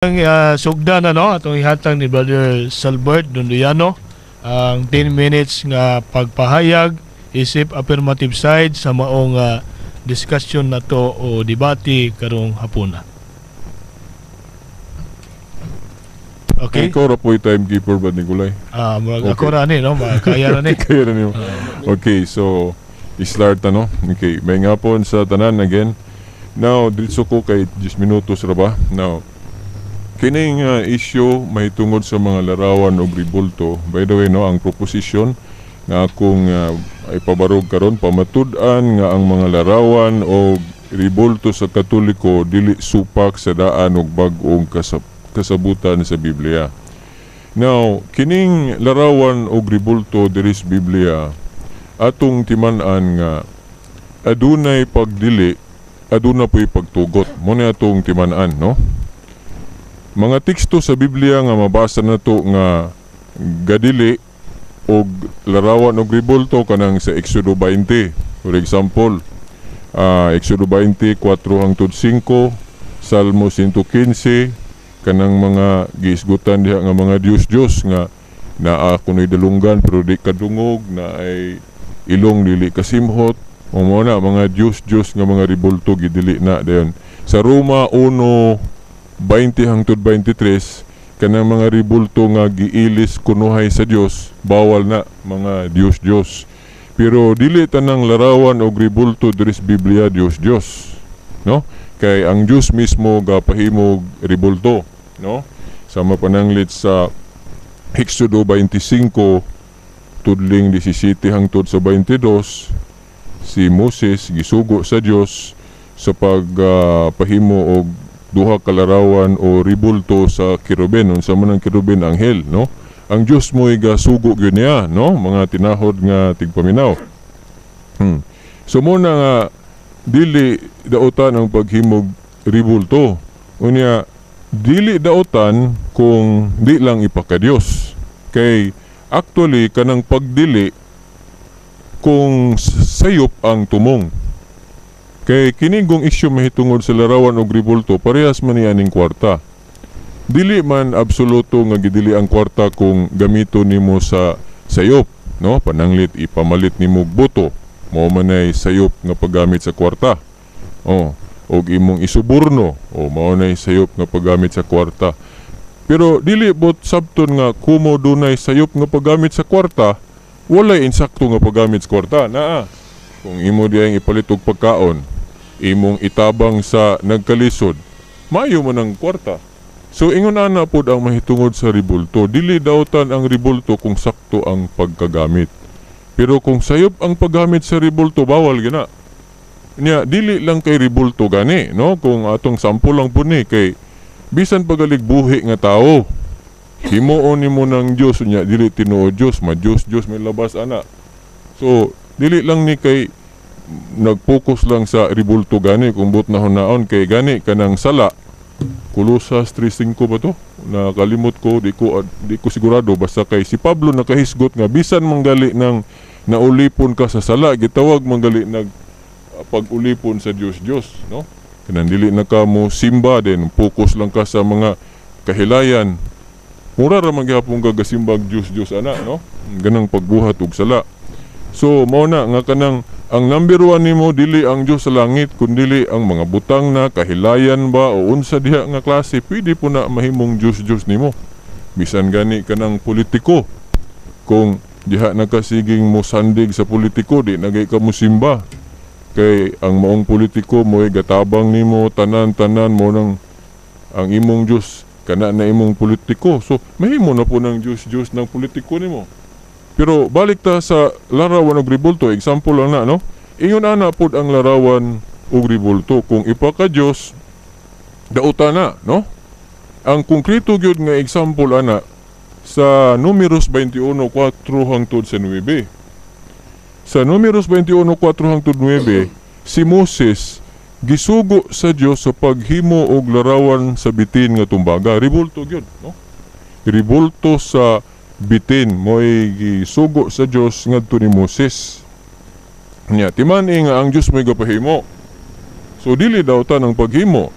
Ang sugdan na, no, atong ihatag ni Brother Salbert Dunduyano ang 10 minutes nga pagpahayag isip affirmative side sa maong discussion na to o debate karong hapuna. Okay. Ikaw ra po'y timekeeper ba, Nicolay? Ah, murag Okay. ako ra ni, no, makaya ra ni. Kaya na niyo. Okay, so i-start na, no? Okay, may ngapon sa tanan again. Now, diretso ko kay 10 minutos ra ba? Now, kining issue may tungod sa mga larawan og ribulto. By the way, no, ang proposition nga akong ipabarog karon, pamatud-an nga ang mga larawan og ribulto sa Katoliko dili supak sa daan og bag-ong kasabutan sa Biblia. Now, kining larawan og ribulto diri sa Biblia, atong timan-an nga adunay pagdili, aduna po'y pagtugot. Mo ni atong timan-an, no? Mga teksto sa Biblia nga mabasa nato nga gadili og larawan og ribulto, kanang sa Exodo 20. For example, Exodo 20, 4 hangtod 5, Salmo 115, kanang mga giisgutan diha nga mga Diyos-Diyos nga naa kuno'y dalunggan pero di kadungog, na ay ilong dili kasimhot o mo na mga Diyos-Diyos nga mga ribulto, gidili na dayon. Sa Roma 1:20 hangtod 23, kanang mga ribulto nga giilis kunuhay sa Dios, bawal na mga Diyos-Diyos. Pero dili tanang larawan og ribulto diri sa Biblia Diyos-Diyos, no, kay ang Dios mismo gapahimog ribulto, no? Sama pananglit sa Exodo 25 tudling 17 hangtod sa 22, si Moses gisugo sa Dios sa pagpahimo og duha ka larawan o ribulto sa kerubin. Unsa man ang kerubin? Anghel, no? Ang Dios mo'y gasugo gyud niya, no, mga tinahod nga tigpaminaw. So mo na nga dili daotan ang paghimog ribulto. Unya dili daotan kung di lang ipakadiyos, kay actually kanang pagdili kung sayop ang tumong. Kay kinigong isyu mahitungod sa larawan og ribulto, parehas man niya ning kwarta. Dili man absoluto nga gidili ang kwarta kung gamito nimo sa sayop, no? Pananglit ipamalit nimo og boto, mao man ay sayop nga paggamit sa kwarta. Oh, og imong isuborno, o mao nay sayop nga paggamit sa kwarta. Pero dili bot sabton nga kumo dunay sayop nga paggamit sa kwarta, walay insakto nga paggamit sa kwarta. Naa. Kung imo diyang ipalit og pagkaon, imong itabang sa nagkalisod, maayo man ang kwarta. So ingon ana pod ang mahitungod sa ribulto. Dili dautan ang ribulto kung sakto ang pagkagamit. Pero kung sayop ang paggamit sa ribulto, bawal gina. Nya dili lang kay ribulto gani, no? Kung atong sample lang pud ni, kay bisan pagalig buhi nga tao, himuon nimo ng Dios, unya dili tinuod Dios, ma Dios Dios may labas ana. So dili lang ni kay nagpokus lang sa ribulto gani kung but na hunaon, kay gani kanang sala, Kolosas 3:5 ba to? Nakalimot ko, di ko sigurado, basta kay si Pablo nakahisgot nga bisan manggali ng naulipon ka sa sala, gitawag manggali nag pag-ulipon sa Dios Dios, no? Kanang dili na ka mo simba din, focus lang ka sa mga kahilayan. Mura ra man gihapon ka gasimbag Dios Dios ana, no? Ganang pagbuhat og sala. So mao na nga kanang ang number one nimo dili ang Dios sa langit kundili ang mga butang na kahilayan ba o unsa diha nga klase, pwede po na mahimong Dios Dios nimo. Bisan gani kanang politiko, kung diha nakasiging mo sandig sa politiko, di nagay ka mo simba kay ang maong politiko mo'y gatabang nimo tanan-tanan mo nang ang imong Dios kana na imong politiko. So mahimo na po ng Dios Dios ng politiko nimo. Pero balik ta sa larawan og ribulto, example lang na, no? Ingon ana pod ang larawan og ribulto kung ipaka Dios, dauta na, no? Ang konkreto gyud nga example ana sa Numeros 21:4 hangtod sa 9. Sa Numeros 21:4 hangtod 9, si Moses gisugo sa Dios sa paghimo og larawan sa bitin nga tumbaga, ribulto gyud, no? Ribulto sa bitin mo'y gisugo sa Dios ngadto ni Moses. Nya timan nga ang Dios mo'y gapahimo. So dili daw ta ng paghimo.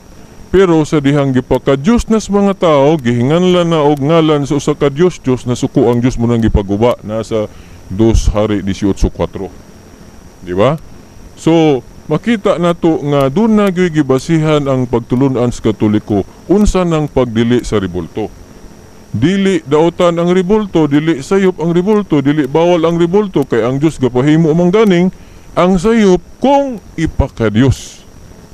Pero sa dihang gipaka-Diyos nas mga tao, gihinganlan na og ngalan sa usa ka Dios, Dios na suko ang Dios mo nang gipaguba nasa 2 Hari 18:4. Di ba? So, makita nato nga doon na gyud gibasihan ang pagtulunan sa Katoliko unsa nang pagdili sa rebulto. Dili daotan ang rebulto, dili sayop ang rebulto, dili bawal ang rebulto kay ang Dios gapahimo man ganing ang sayop kung ipakadiyos.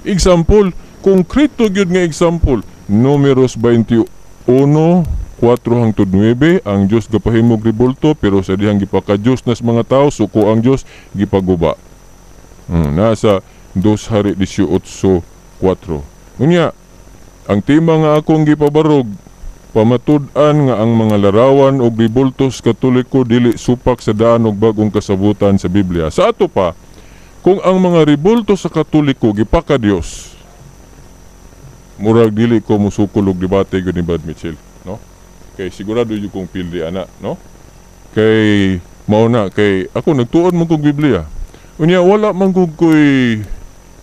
Example, konkreto gyud nga example, Numeros 21 4 hangtod 9, ang Dios gapahimog rebulto pero sa dihang gipakadiyos nas mga tao, suko ang Dios, gipaguba. Nasa 2 Hari 18:4. Unya, ang tema nga akong gipabarog, pamatud-an nga ang mga larawan og rebultos Katoliko dili supak sa daan og bagong kasabutan sa Biblia. Sa ato pa, kung ang mga rebulto sa Katoliko gipaka-Dios, murag dili ko musukol og debate gyud ni Brad Mitchell, no? Kay sigurado jud kong pildi ana, no? Kay mao na kay ako nagtuon man kog Biblia. Unya wala man gud ko'y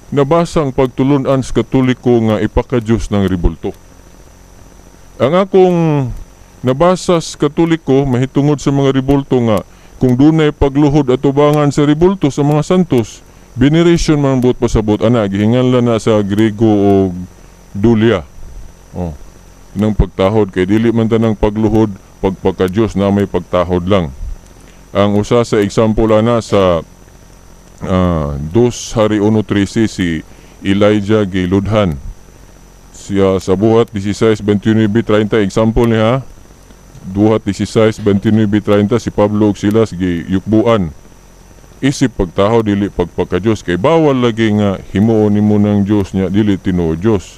nabasang pagtulunan sa Katoliko nga ipaka-Dios ng rebulto. Ang akong nabasa sa Katoliko mahitungod sa mga rebulto nga kung dunay pagluhod at tubangan sa rebulto sa mga santos, veneration man buot pasabot ana, gihinganlan na sa Grego og dulia. Oh. Nang pagtahod kay dili man tanang pagluhod pagpaka-Dios na may pagtahod lang. Ang usa sa example ana sa 2 Hari 1:13, si Elijah giludhan siya sa Buhat 16:29-30, example niya. Buhat 16:29-30, si Pablo ug Silas giyukbuan isip pagtaho, dili pagpaka-Dios kay bawal lagi nga himuon nimo ng Dios niya dili tinuod Dios.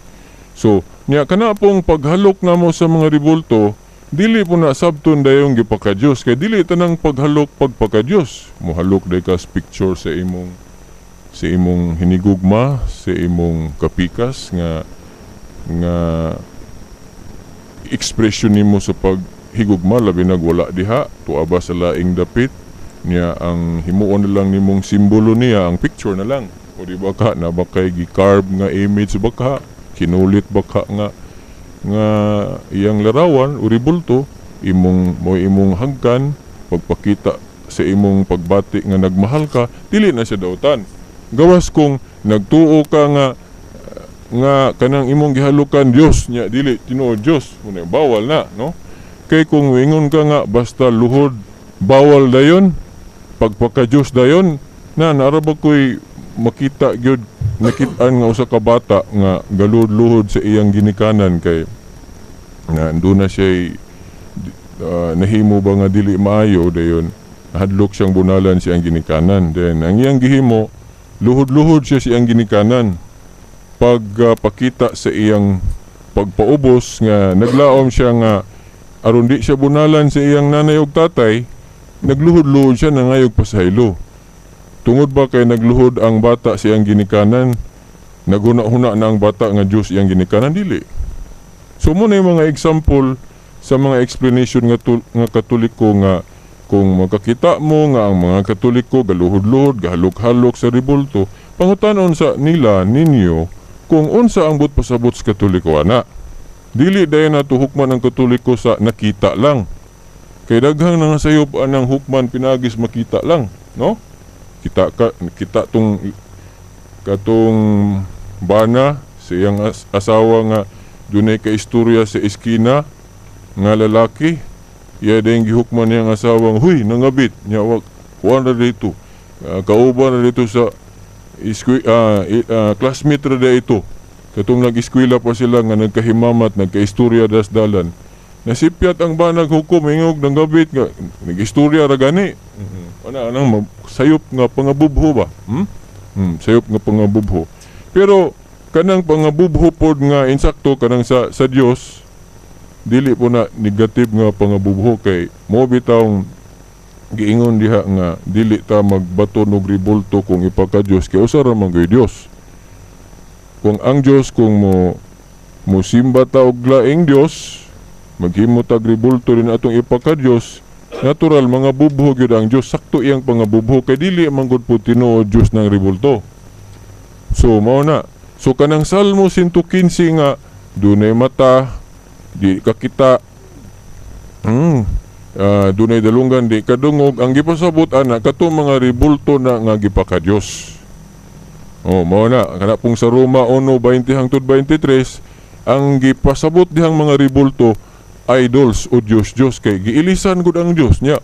So niya kana pong paghalok namo sa mga rebulto, dili po na sabton dayong gipaka-Dios kay dili tanang paghalok pagpaka-Dios. Mohalok day ka sa picture sa imong hinigugma, sa imong kapikas nga nga expression nimo sa paghigugma, labi nag wala diha, tuwa ba sa laing dapit niya, ang himuon na lang nimong simbolo niya ang picture na lang. O di ba ka na ba kay gi-carve nga image ba ka, kinulit ba ka nga nga iyang larawan o rebulto, imong mo imong hagkan pagpakita sa imong pagbati nga nagmahal ka, dili na siya dautan. Gawas kung nagtuo ka nga nga kanang imong gihalukan Dios nya dili tinuod Dios, muna bawal na, no? Kay kung ingon ka nga basta luhod bawal dayon, pagpaka Dios dayon na, naara ba ko'y makita gyud, nakitaan nga usa ka bata nga galuhod-luhod sa iyang ginikanan kay na andun na siya nahimo ba nga dili maayo, dayon hadlok siyang bunalan siyang ginikanan. Then ang iyang gihimo, luhod-luhod siya siyang ginikanan pagpakita sa iyang pagpaubos nga naglaom siya nga aron di siya bunalan sa iyang nanay ug tatay, nagluhod-luhod siya nangayog pasaylo. Tungod ba kay nagluhod ang bata sa iyang ginikanan, naghuna-huna na ang bata nga Diyos iyang ginikanan? Dili. So mo na yung mga example sa mga explanation nga, nga Katoliko nga kung makakita mo nga ang mga Katoliko galuhod-luhod, gahalok-halok sa rebulto, pangutanon sa nila ninyo kung unsa ang but pasabot sa Katoliko ana. Dili dayon nato hukman ang Katoliko sa nakita lang. Kay daghang nga sayop anang hukman pinagis makita lang, no? Kita ka kita tong katong bana sa iyang asawa nga dunay ka istorya sa eskina nga lalaki, iya din gihukman niyang asawa nga, "Huy, nangabit nya wa kuan ra dito, kauban ra dito sa classmate ra dito katong nag-eskwela pa sila nga nagkahimamat, nagkaistorya das dalan." Nasipyat ang banag hukom, ingog nangabit nga nag-istorya ra gani. Ana anang sayop nga pangabubho ba, Sayop nga pangabubho, pero kanang pangabubho pod nga insakto kanang sa Dios, dili po na negative nga pangabubho kay mo bitawng giingon diha nga dili ta magbato og rebulto kung ipaka-Dios kay usa ra man gyud Dios. Kung ang Dios, kung mo musimba ta og laing Dios, maghimo tag rebulto din atong ipaka-Dios, natural mga bubho gyud ang Dios, sakto iyang pangabubho kay dili man gud po tinuod Dios ng rebulto. So mao na. So kanang Salmo 115 nga Dunay mata, di ka kita. Dunay dalunggan, di kadungog. Ang gipasabot ana kato mga rebulto na nga gipakadiyos. Oh, mao na kana pong sa Roma 1:20 hangtod 23, ang gipasabot dihang mga rebulto, idols o Diyos Diyos, kay giilisan gud ang Diyos nya.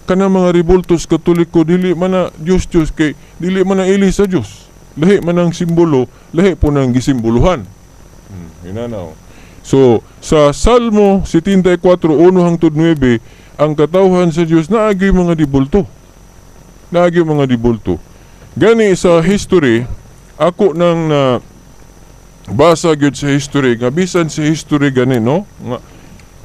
Kana mga rebultos Katoliko, dili man na Diyos Diyos kay dili man na ilis sa Diyos. Lahi man ang simbolo, lahi po nang gisimboluhan. Inanaw. So, sa Salmo 74:1 hangtod 9, ang katawhan sa Diyos naagi mga dibulto. Naagi mga dibulto. Gani sa history, ako nang na basa gyud sa history nga bisan sa history gani, no, nga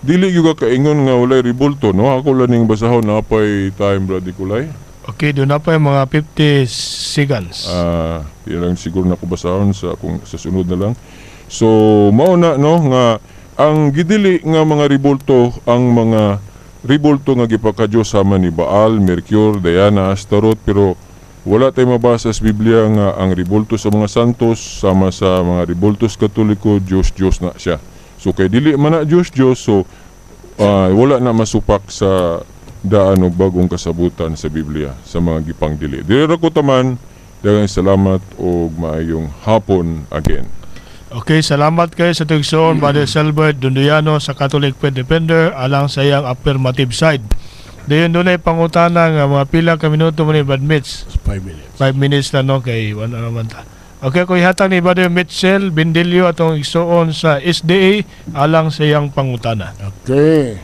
dili gyud ka kaingon nga walay rebulto, no. Ako lang ning basahon. Na pay time, Brother Kulay? Okay, doon na pa yung mga 50 seconds. Ah, di lang siguro na ko basahon sa kung sa sunod na lang. So mao na, no, nga ang gidili nga mga rebulto, ang mga rebulto nga gipakadiyos sama ni Baal, Mercure, Diana, Astaroth, pero wala tay mabasa sa Biblia nga ang rebulto sa mga santos sama sa mga rebultos Katoliko, Diyos Diyos na siya. So kay dili man na Diyos Diyos, so wala na masupak sa daan og bagong kasabutan sa Biblia sa mga gipangdili. Dili ra ko taman. Daghang salamat og maayong hapon again. Okay, salamat kayo sa tigsoon, Brother Selbert Dunduyano sa Catholic Faith Defender alang sa iyang affirmative side. Dayon doon ay pangutana nga mga pila ka minuto mo ni Brad Mitch. 5 minutes. 5 minutes na, no, kay wala naman ta. Okay, ko ihatag ni Brother Mitchell Bindilio atong igsuon sa SDA alang sa iyang pangutana. Okay.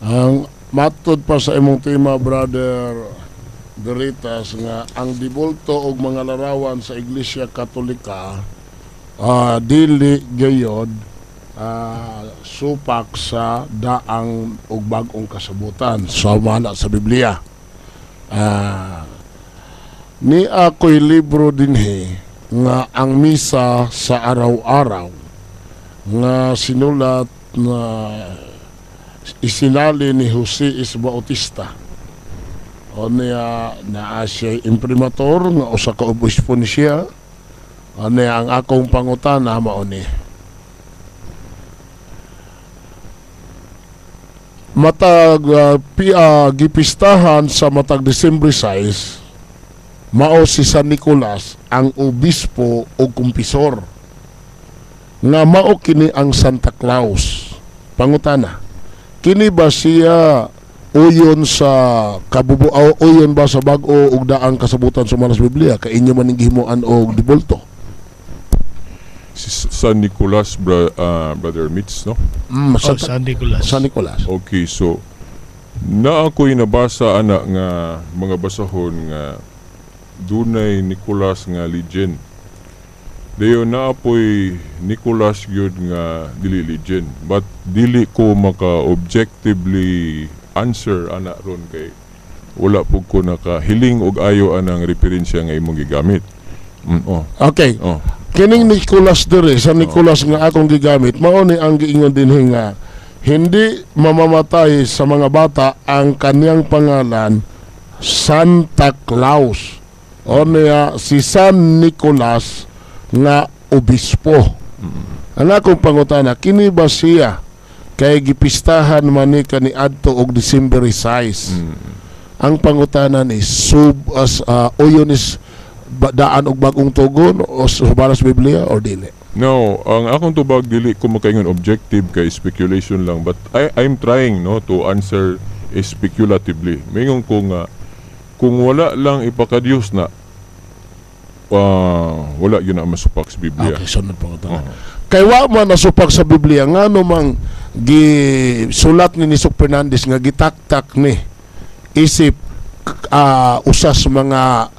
Ang matod pa sa imong tema, Brother Doritas, nga ang dibulto og mga larawan sa Iglesia Katolika dili gayod supak sa daang og bag-ong kasabutan sa mana sa Biblia. Ni ako'y libro dinhi nga Ang Misa sa Araw-araw nga sinulat na isinali ni Jose S. Bautista. O niya, naa siya imprimatur nga usa ka obispo ni siya. O niya, ang akong pangutana mao ni: Matag gipistahan sa matag December 6, mao si San Nicolas ang obispo o kumpisor nga mao kini ang Santa Claus. Pangutana, kini ba siya uyon sa kabubu uyon ba sa bag-o ug daang kasabutan sa malas Biblia kay inyo man ning gihimuan og dibulto? Si San Nicolas, Brother Mitch, no? Oh, Santa, San Nicolas. San Nicolas. Okay, so na ako'y nabasa ana nga mga basahon nga dunay Nicolas nga legend. Dayon naa po'y Nicolas gyud nga dili legend. But dili ko maka objectively answer ana ron kay wala pud ko nakahiling og ayo anang referensya nga imong gigamit. Oh. Okay. Oh. Kining Nicolas dire, San Nicolas nga akong gigamit, mao ni ang giingon dinhi nga hindi mamamatay sa mga bata ang kaniyang pangalan Santa Claus. O niya si San Nicolas nga obispo. Ang akong pangutana, kini ba siya kay gipistahan man ni kaniadto og December 6? Ang pangutana ni sub as uyon is daan og bagong tugon o sa balas Biblia or dili? No, ang akong tubag, dili ko makaingon objective kay speculation lang, but I'm trying, no, to answer speculatively. Mingon ko nga kung wala lang ipakadiyos na wala yun na masupak sa Biblia. Okay, sunod pangutana. Oo. Kay wa man nasupak sa Biblia, ngano mang gisulat ni Nisok Fernandez nga gitaktak ni isip usas mga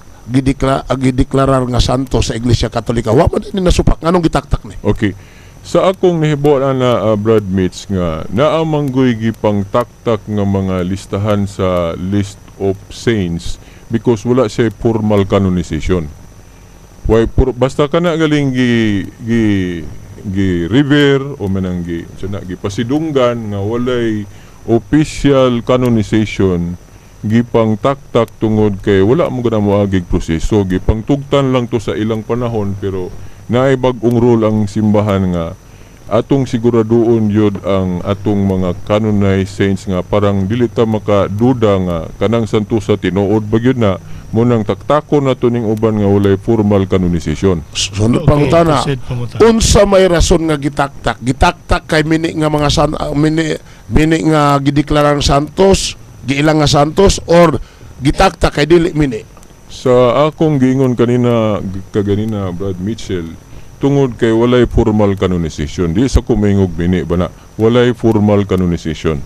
gideklarar nga santo sa Iglesia Katolika? Wa man ni nasupak, nganong gitaktak ni? Okay. Sa akong nahibot na Brad Mitch, nga naa manggoy gipang taktak nga mga listahan sa list of saints because wala siya formal canonization. Why basta kana galing gi gi gi revere o manang gi sa na gipasidunggan nga walay official canonization, gipang taktak tungod kay wala mo gana moagig proseso, gipang tugtan lang to sa ilang panahon, pero naay bag-ong rule ang simbahan nga Atong siguraduon yun ang atong mga canonized saints nga parang dili ta makaduda nga kanang santo sa tinuod ba gyud na mo nang taktakon nato ning uban nga walay formal canonization. Sunod pangutana. Proceed, pangutana. Unsa may rason nga gitaktak? Gitaktak kay mini nga mga mini mini nga gideklarang santos, giilang nga santos, or gitaktak kay dili mini? Sa akong giingon kanina kaganina, Brad Mitchell, tungod kay walay formal canonization. Di sa kumingog mini ba na walay formal canonization.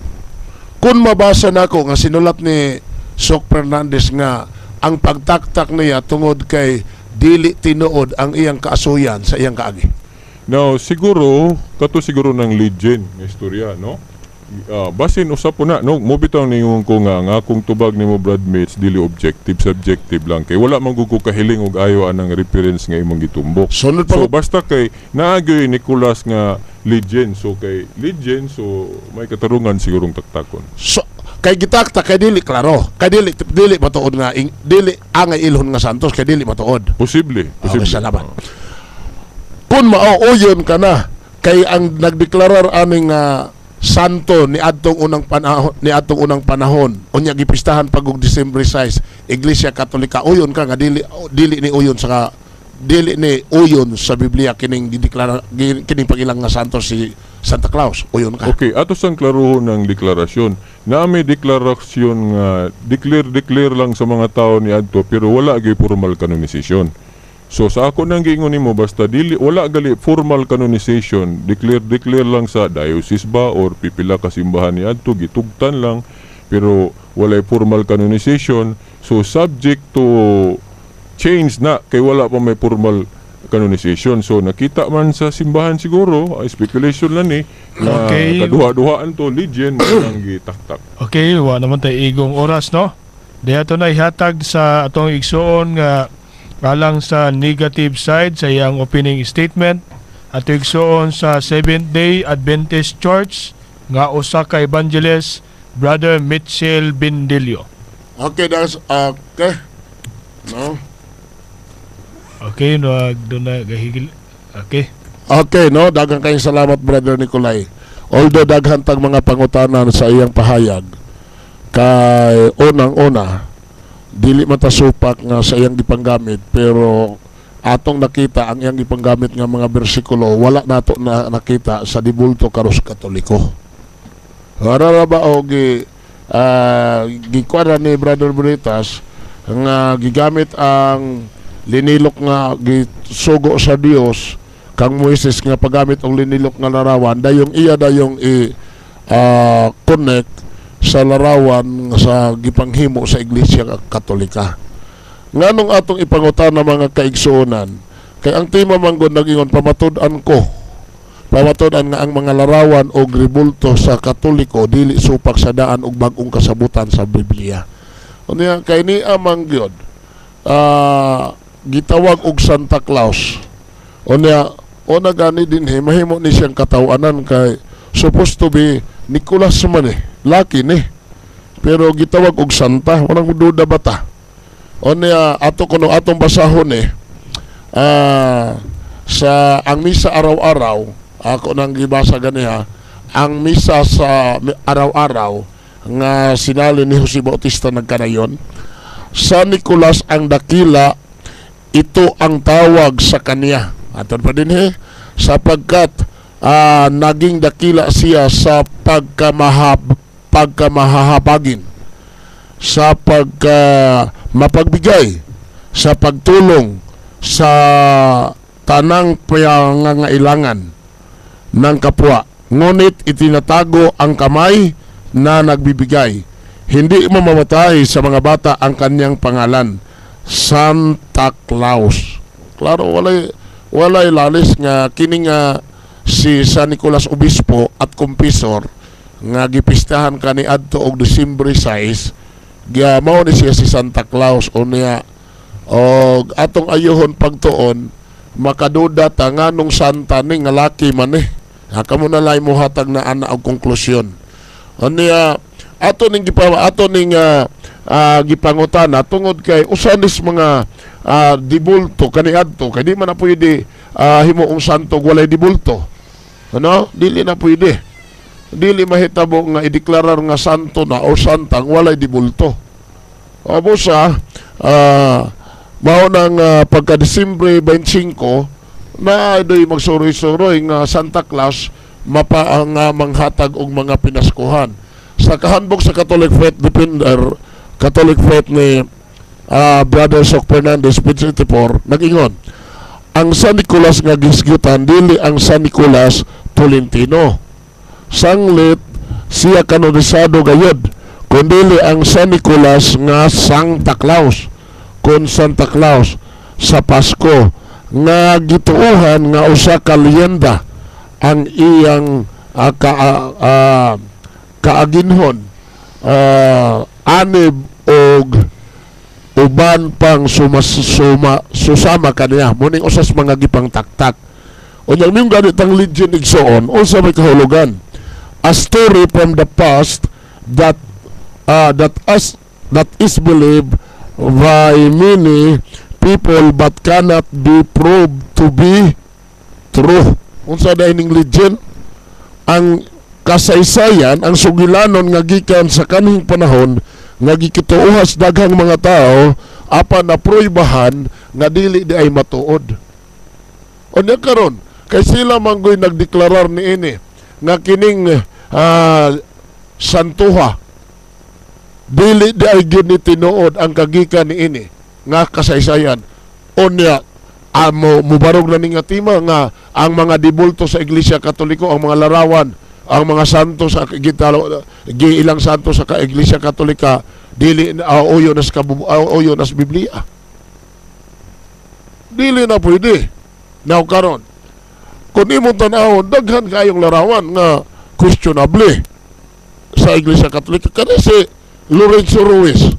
Kung mabasa nako nga sinulat ni Sok Fernandez nga ang pagtaktak niya tungod kay dili tinuod ang iyang kaasuyan sa iyang kaagi. Now, siguro kato siguro ng legend nga istorya, no? Basin usap po na, no? Mo bitaw ningon ko nga nga akong tubag nimo, Brad Mates, dili objective, subjective lang kay wala man gud ko kahiling og ayo anang reference nga imong gitumbok. Sunod pa. So basta kay naagyoy Nicolas nga legend, so kay legend, so may katarungan sigurong taktakon. So, kay gitaktak kay dili klaro. Kay dili dili matuod nga dili angay ilhon nga santos kay dili matuod. Posible, posible. Okay, salamat. Kung mauuyon ka na kay ang nagdeklarar aning santo ni adtong unang panahon unya gipistahan pag og December 6, Iglesia Katolika, uyon ka nga dili dili ni uyon sa dili ni uyon sa Biblia kining gideklara kining pagilang nga santo si Santa Claus? Uyon ka? Okay, ato sang klaruhon ng deklarasyon. Na may deklarasyon nga declare declare lang sa mga tao ni adto pero wala gyud formal canonization. So sa ako nang giingon nimo, basta dili wala gali formal canonization, declare declare lang sa diocese ba or pipila ka simbahan ni adto, gitugtan lang pero walay formal canonization. So subject to change na kay wala pa may formal canonization. So nakita man sa simbahan siguro, ay speculation lang ni na kaduha-duhaan to legend mo nang gitaktak. Okay, wa naman tayo igong oras, no? Diha to na ihatag sa atong igsuon nga alang sa negative side sa iyang opening statement. Ato igsuon sa Seventh Day Adventist Church nga usa ka evangelist, Brother Mitchell Bindilio. Okay, that's okay. No. Okay, no, doon na gahigil. Okay. Okay, no, daghang kayong salamat, Brother Nicolay. Although daghan tag mga pangutanan sa iyang pahayag kay unang-una dili matasupak nga sa iyang gipanggamit, pero atong nakita ang iyang gipanggamit nga mga bersikulo wala nato na nakita sa dibulto karos Katoliko. Wala ra ba o gi gikuha ni Brother Bonitas nga gigamit ang linilok nga gisugo sa Dios kang Moises nga paggamit og linilok nga larawan, dayong iya dayong i connect sa larawan sa gipanghimo sa Iglesia Katolika. Nganong atong ipangutana, mga kaigsuonan, kay ang tema manggod nagingon pamatud-an ko, pamatud-an nga ang mga larawan o rebulto sa Katoliko dili supak sa daan og bag-ong kasabutan sa Biblia. Unya kay ni amang gyud gitawag og Santa Claus. Unya una gani dinhi mahimo ni siyang katawanan kay supposed to be Nicolas man eh, laki ni. Pero gitawag og Santa, walang duda bata. Unya ato kuno atong basahon eh sa ang misa araw-araw, ako nang gibasa ganiha ang misa sa araw-araw nga sinali ni Jose Bautista nagkanayon, San Nicolas ang Dakila ito ang tawag sa kanya. Aton pa din he, sapagkat naging dakila siya sa pagkamahahabagin, sa pagka mapagbigay, sa pagtulong sa tanang pangangailangan ng kapwa. Ngunit itinatago ang kamay na nagbibigay. Hindi mamamatay sa mga bata ang kanyang pangalan, Santa Claus. Klaro, walay walay lalis nga kini nga si San Nicolas Obispo at Confessor nga gipistahan kani adto og December 6 gya mao ni siya si Santa Claus. Unya og atong ayuhon pagtuon makaduda ta nganong Santa ni nga laki man eh. Ha, kamo na lang mohatag na ana og konklusyon. Unya ato ning gipangutana tungod kay usa nis mga dibulto kaniadto kay di man na pwede himuong santo walay dibulto. Ano? Dili na pwede. Dili mahitabo nga ideklarar nga santo na o santang walay dibulto. Abo sa mao nang pagka Disyembre 25 na doy magsuroy-suroy nga Santa Claus mapa ang manghatag og mga pinaskuhan. Sa kahandbook sa Catholic Faith Defender, Catholic Faith ni Brother Sok Fernandez, page 84, nag-ingon, ang San Nicolas nga gisgutan dili ang San Nicolas Tolentino. Sanglit siya kanonisado gayod, kundili ang San Nicolas nga Santa Claus, kun Santa Claus sa Pasko nga gituohan nga usa ka leyenda ang iyang kaaginhon anib og uban pang susama kaniya, muning usas mga gipang taktak. Unya ming ganit ang legend, igsoon, unsa may kahulugan? A story from the past that is believed by many people but cannot be proved to be true. Unsa dai ning legend? Ang kasaysayan, ang sugilanon nga gikan sa kanhing panahon nga gikituohas daghang mga tao apan napruibahan nga dili di ay matuod. Unya karon kay sila manggoy nagdeklarar niini nga kining santuha dili di ay gyud ni tinuod ang kagikan niini nga kasaysayan. Unya amo mubarog na ning nga tema nga ang mga dibulto sa Iglesia Katoliko, ang mga larawan, ang mga santo sa gitalo gi ilang santo sa Iglesia Katolika dili uyo nas uyo nas Biblia. Dili na pwede. Now karon, kung imong tan-awon, daghan kayong larawan nga questionable sa Iglesia Katolika. Kani si Lorenzo Ruiz.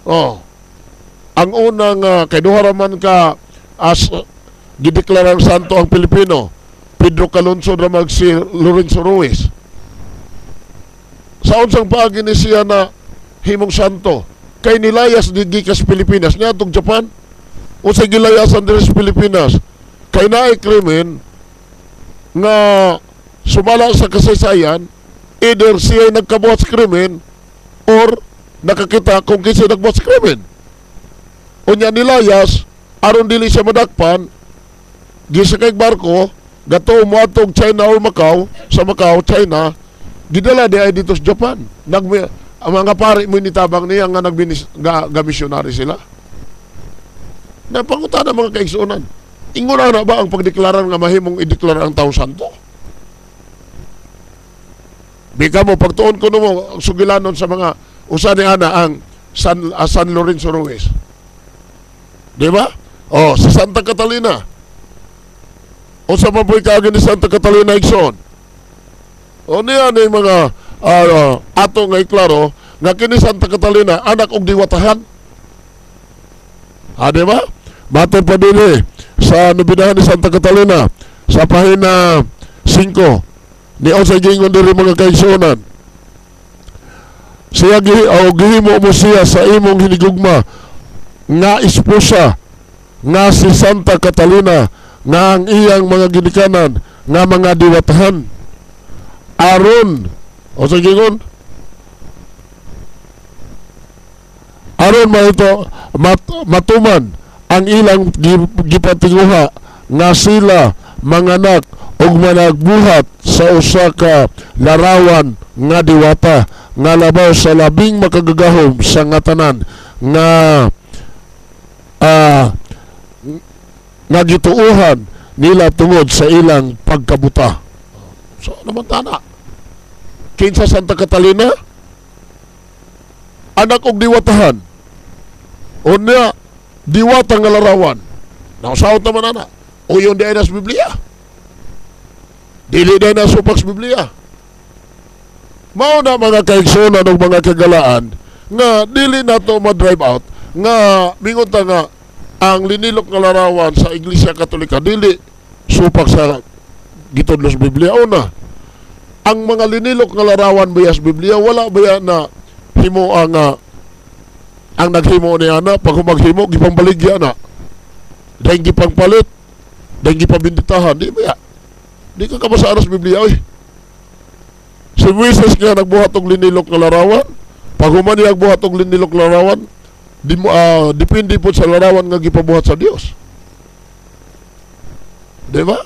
Oh. Ang unang kay duha ra man ka as gideklarang santo ang Pilipino. Pedro Calungsod ra mag si Lorenzo Ruiz. Sa unsang paagi ni siya na himong santo? Kay nilayas di gikas Pilipinas niadtong Japan. Unsay gilayasan diri sa Pilipinas? Kay naay krimen nga sumala sa kasaysayan, either siya ay nagkabuhat sa krimen or nakakita kung kinsa nagbuhat sa krimen. Unya nilayas aron dili siya madakpan, gisakay barko gato moadtog China or Macau, sa Macau, China, gidala di ay dito sa Japan. Ang mga pari mo nitabang niya nga nagbinis nga misyonary sila. Napangutana, mga kaigsuonan. Ingon na ba ang pagdeklarar nga mahimong ideklara ang taong santo? Bika mo, pagtuon ko mo, ang sugilanon sa mga usa ni ana ang San Lorenzo Ruiz. Di ba? Oh, sa Santa Catalina. Unsa man po'y kaagi ni Santa Catalina, igsoon? O niya ni mga ato nga iklaro nga kini Santa Catalina anak og diwatahan. Ha, di ba? Matod pa din eh, sa nobinahan ni Santa Catalina sa pahina 5 ni unsay giingon diri, mga kaigsuonan? Siya gi o gihimo mo siya sa imong hinigugma nga esposa nga si Santa Catalina nga ang iyang mga ginikanan nga mga diwatahan aron o sa gingon aron maito matuman ang ilang gipatinguha nga sila manganak og managbuhat sa usa ka larawan nga diwata nga labaw sa labing makagagahom sa nga tanan nga nga gituohan nila tungod sa ilang pagkabuta. So, naman tana. Kinsa Santa Catalina? Anak og diwatahan. Unya, diwata nga larawan. Nausaot naman ana. Uyon di ay nas Biblia. Dili di ay nas supak sa Biblia. Mao na, mga kaigsunan ug mga kagalaan, nga dili nato ma-drive out nga mingon ta nga ang linilok nga larawan sa Iglesia Katolika dili supak sa gitudlo sa Biblia. Una, ang mga linilok nga larawan baya sa Biblia, wala baya na himo ang naghimo ni ana pag humaghimo gipangbaligya na, dahil gipangpalit, dahil gipabinditahan, di baya? Di ka kabasa sa Biblia, oy. Si Moises nga nagbuhat og linilok nga larawan, pag human niya buhat og linilok larawan, di mo depende po sa larawan nga gipabuhat sa Dios. Di ba?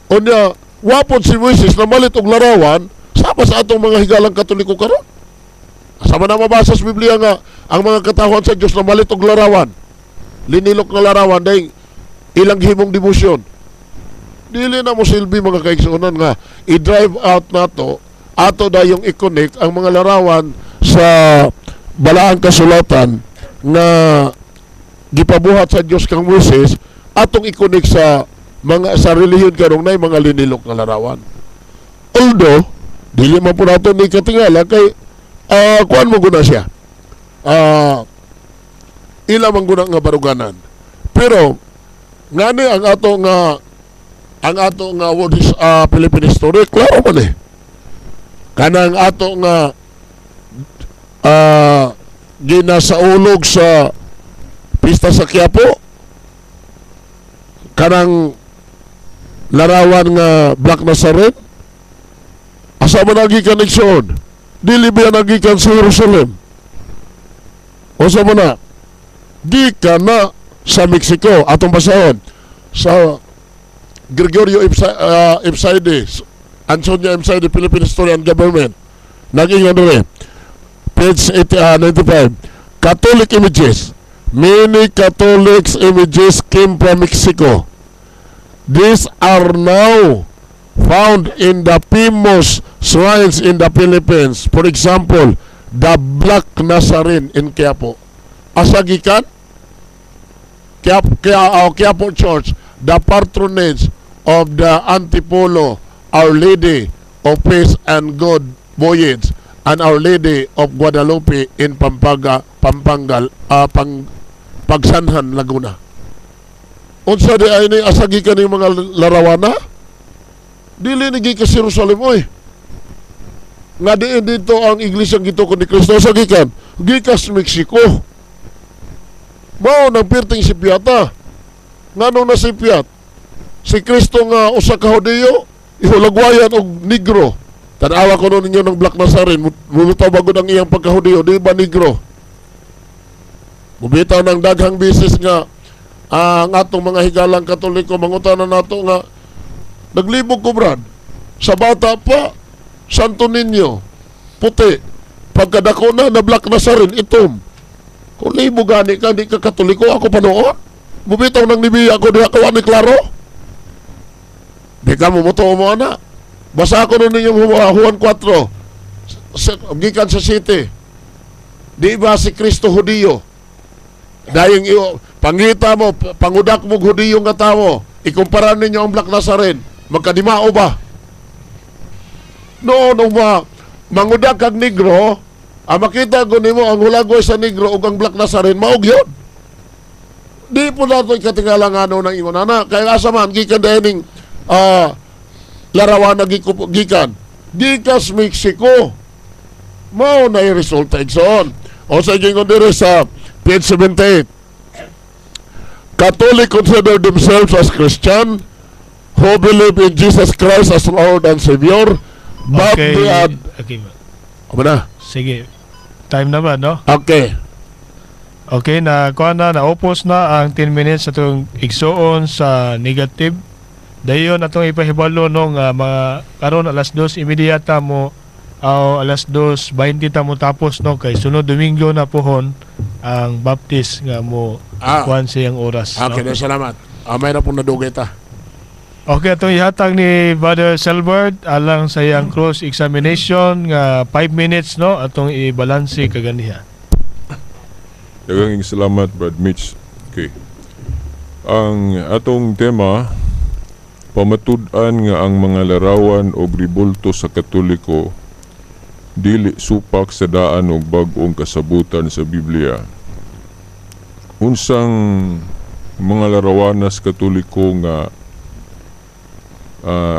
Unya, wa pod si Moises namalit og larawan sama sa atong mga higalang Katoliko karon. Asa man na mabasa sa Biblia nga ang mga katawhan sa Dios namalit og larawan? Linilok nga larawan dahil ilang himong debosyon. Dili na mo silbi, mga kaigsuonan, nga i-drive out nato ato dayong i-connect ang mga larawan sa balaang kasulatan nga gipabuhat sa Dios kang Moises, atong i-connect sa mga sa relihiyon karong nay mga linilok nga larawan. Although dili man po nato ni katingala kay kuan mo guna siya. Ila man guna nga baruganan. Pero ngani ang ato nga word is Philippine history, klaro man eh. Kanang ato nga ginasaulog sa pista sa Quiapo, kanang larawan nga Black Nazarene, asa man nagi koneksyon? Dili ba nagikan sa Jerusalem? O sa man na gikan na sa Mexico? Atong basahon sa Gregorio Ipsaide, Antonio Ipsaide, Philippine History and Government. Nag-ingon rin page 80, 95, Catholic images. Many Catholics images came from Mexico. These are now found in the famous shrines in the Philippines. For example, the Black Nazarene in Quiapo. Asa gikan? Quiapo Church, the patronage of the Antipolo Our Lady of Peace and Good Voyage and Our Lady of Guadalupe in Pampanga, Pampanga, Pagsanjan, Laguna. Unsa di ay ni, asa gikan yung mga larawana? Dili ni gikan sa Jerusalem, oy. Nga diin dito ang iglesia gitukod ni Kristo, sa gikan? Gikan sa Mexico. Mao nang pirting sipyata. Nganong nasipyat? Si Kristo nga usa ka Hudiyo, ihulagwayan og negro. Tanawa ko ninyo ng Black Nazarene, mulutaw bagod ang iyang pagkahudiyo, di ba negro? Mubitaw ng daghang bisis nga ang atong mga higalang Katoliko, mangutana nato nga naglibog ko, Brad. Sa bata pa, Santo Niño, puti. Pagkadako na, na Black Nazarene, itom. Kung libog gani ka, di ka Katoliko, ako pa noon. Mubitaw ng nibiya ko, diha kawa ni klaro. Di ka mo mo ana. Basa ko nun ninyong Juan 4. Gikan sa city. Di ba si Kristo Hudiyo? Dayong iyo, pangita mo, pangudak mo Hudiyo nga tao. Ikumpara ninyo ang Black Nazarene. Magkadimao ba? Noon, uma, mangudak kag negro, ang makita ko nimo ang hulagway sa negro ug ang Black Nazarene, maog yun. Di po nato ikatingala nga ano ng ingon ana. Kaya asa man, gikan dining larawan na gikan. Gikas Mexico. Mao na yung resulta, igsoon. O sa gingon diri sa page 78. Catholic consider themselves as Christian who believe in Jesus Christ as Lord and Savior, but they are Amo na. Sige. Time na ba, no? Okay. Okay, na kuha na, naupos na ang 10 minutes atong igsuon sa negative. Dayon atong ipahibalo no nga mga karon alas 2:30 ta mo aw alas 2:20 ta mo tapos, no, kay sunod Domingo na pohon ang Baptist nga mo kuan siyang oras, Okay, no? na salamat. May na pong nadugay ta. Okay, atong ihatag ni Brother Selbert alang sa iyang cross examination nga 5 minutes, no, atong ibalanse kaganiha. Daghang salamat, Brad Mitch. Okay. Ang atong tema, pamatud-an nga ang mga larawan o ribulto sa Katoliko dili supak sa daan og bag-ong kasabutan sa Biblia. Unsang mga larawanas Katoliko nga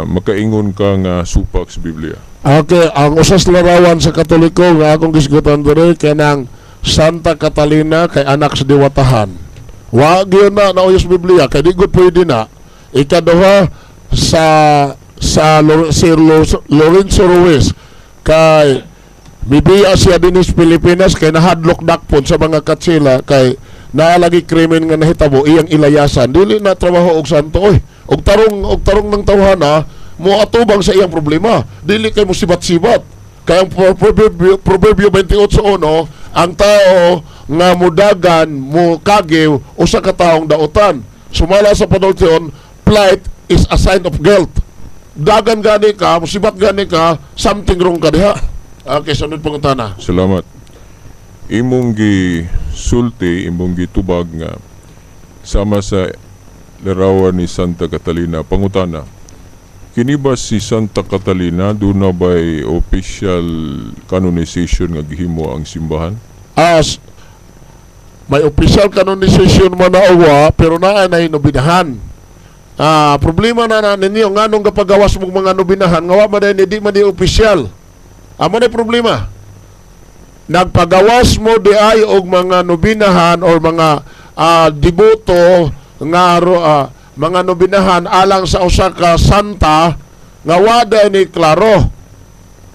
makaingon ka nga supak sa Biblia? Okay, ang usas larawan sa Katoliko nga akong gisgutan diri kanang Santa Catalina kay anak sa diwatahan. Wa gyud na nauyos Biblia kay di gud pwede na. Ikaduha sa Lorenzo Ruiz, kay mibiya siya dinhi sa Pilipinas kay nahadlok dakpon sa mga katsila, kay naalagi krimen nga nahitabo, iyang ilayasan. Dili na trabaho og santo oy, og tarong ng tawhana mo atubang sa iyang problema, dili kay mo sibat-sibat. Kay ang Proverbio 28:1, ang tao nga mudagan mo kagiw usa ka taong dautan. Sumala sa panultion, flight is a sign of guilt. Dagan gani ka, musibat gani ka, something wrong ka diha. Okay, sunod pangutana. Salamat. Imong gi sulti, imong gitubag nga sama sa larawan ni Santa Catalina. Pangutana. Kini ba si Santa Catalina, duna ba'y official canonization nga gihimo ang simbahan? As may official canonization man na uwa, pero naa na nobinahan. Ah, problema na na ninyo nganong gapagawas mong mga nobinahan nga wa man di di man di official. Amo na problema. Nagpagawas mo di ay og mga nobinahan or mga deboto nga mga nobinahan alang sa usa ka santa nga wa ni klaro.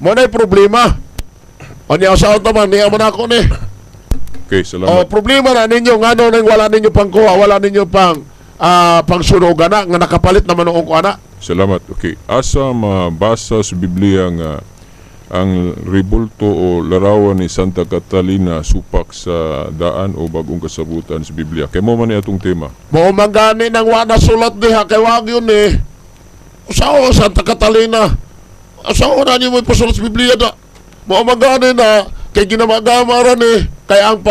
Mo na problema. Unya sa man niya man ako ni. Okay, salamat. Oh, problema na ninyo ngano nang wala ninyo pang kuha, wala ninyo pang pangsunogan na nga nakapalit naman noong kuha na. Salamat. Okay. Asa mabasa sa Biblia nga ang rebulto o larawan ni Santa Catalina supak sa daan o bagong kasabutan sa Biblia? Kay mo man ni atong tema. Mao man gani nang wa na sulat diha kay wag yun eh. Usaho Santa Catalina? Usaho na niyo mo ipasulat sa Biblia da? Mao man gani na kay ginamagama ra ni, kay ang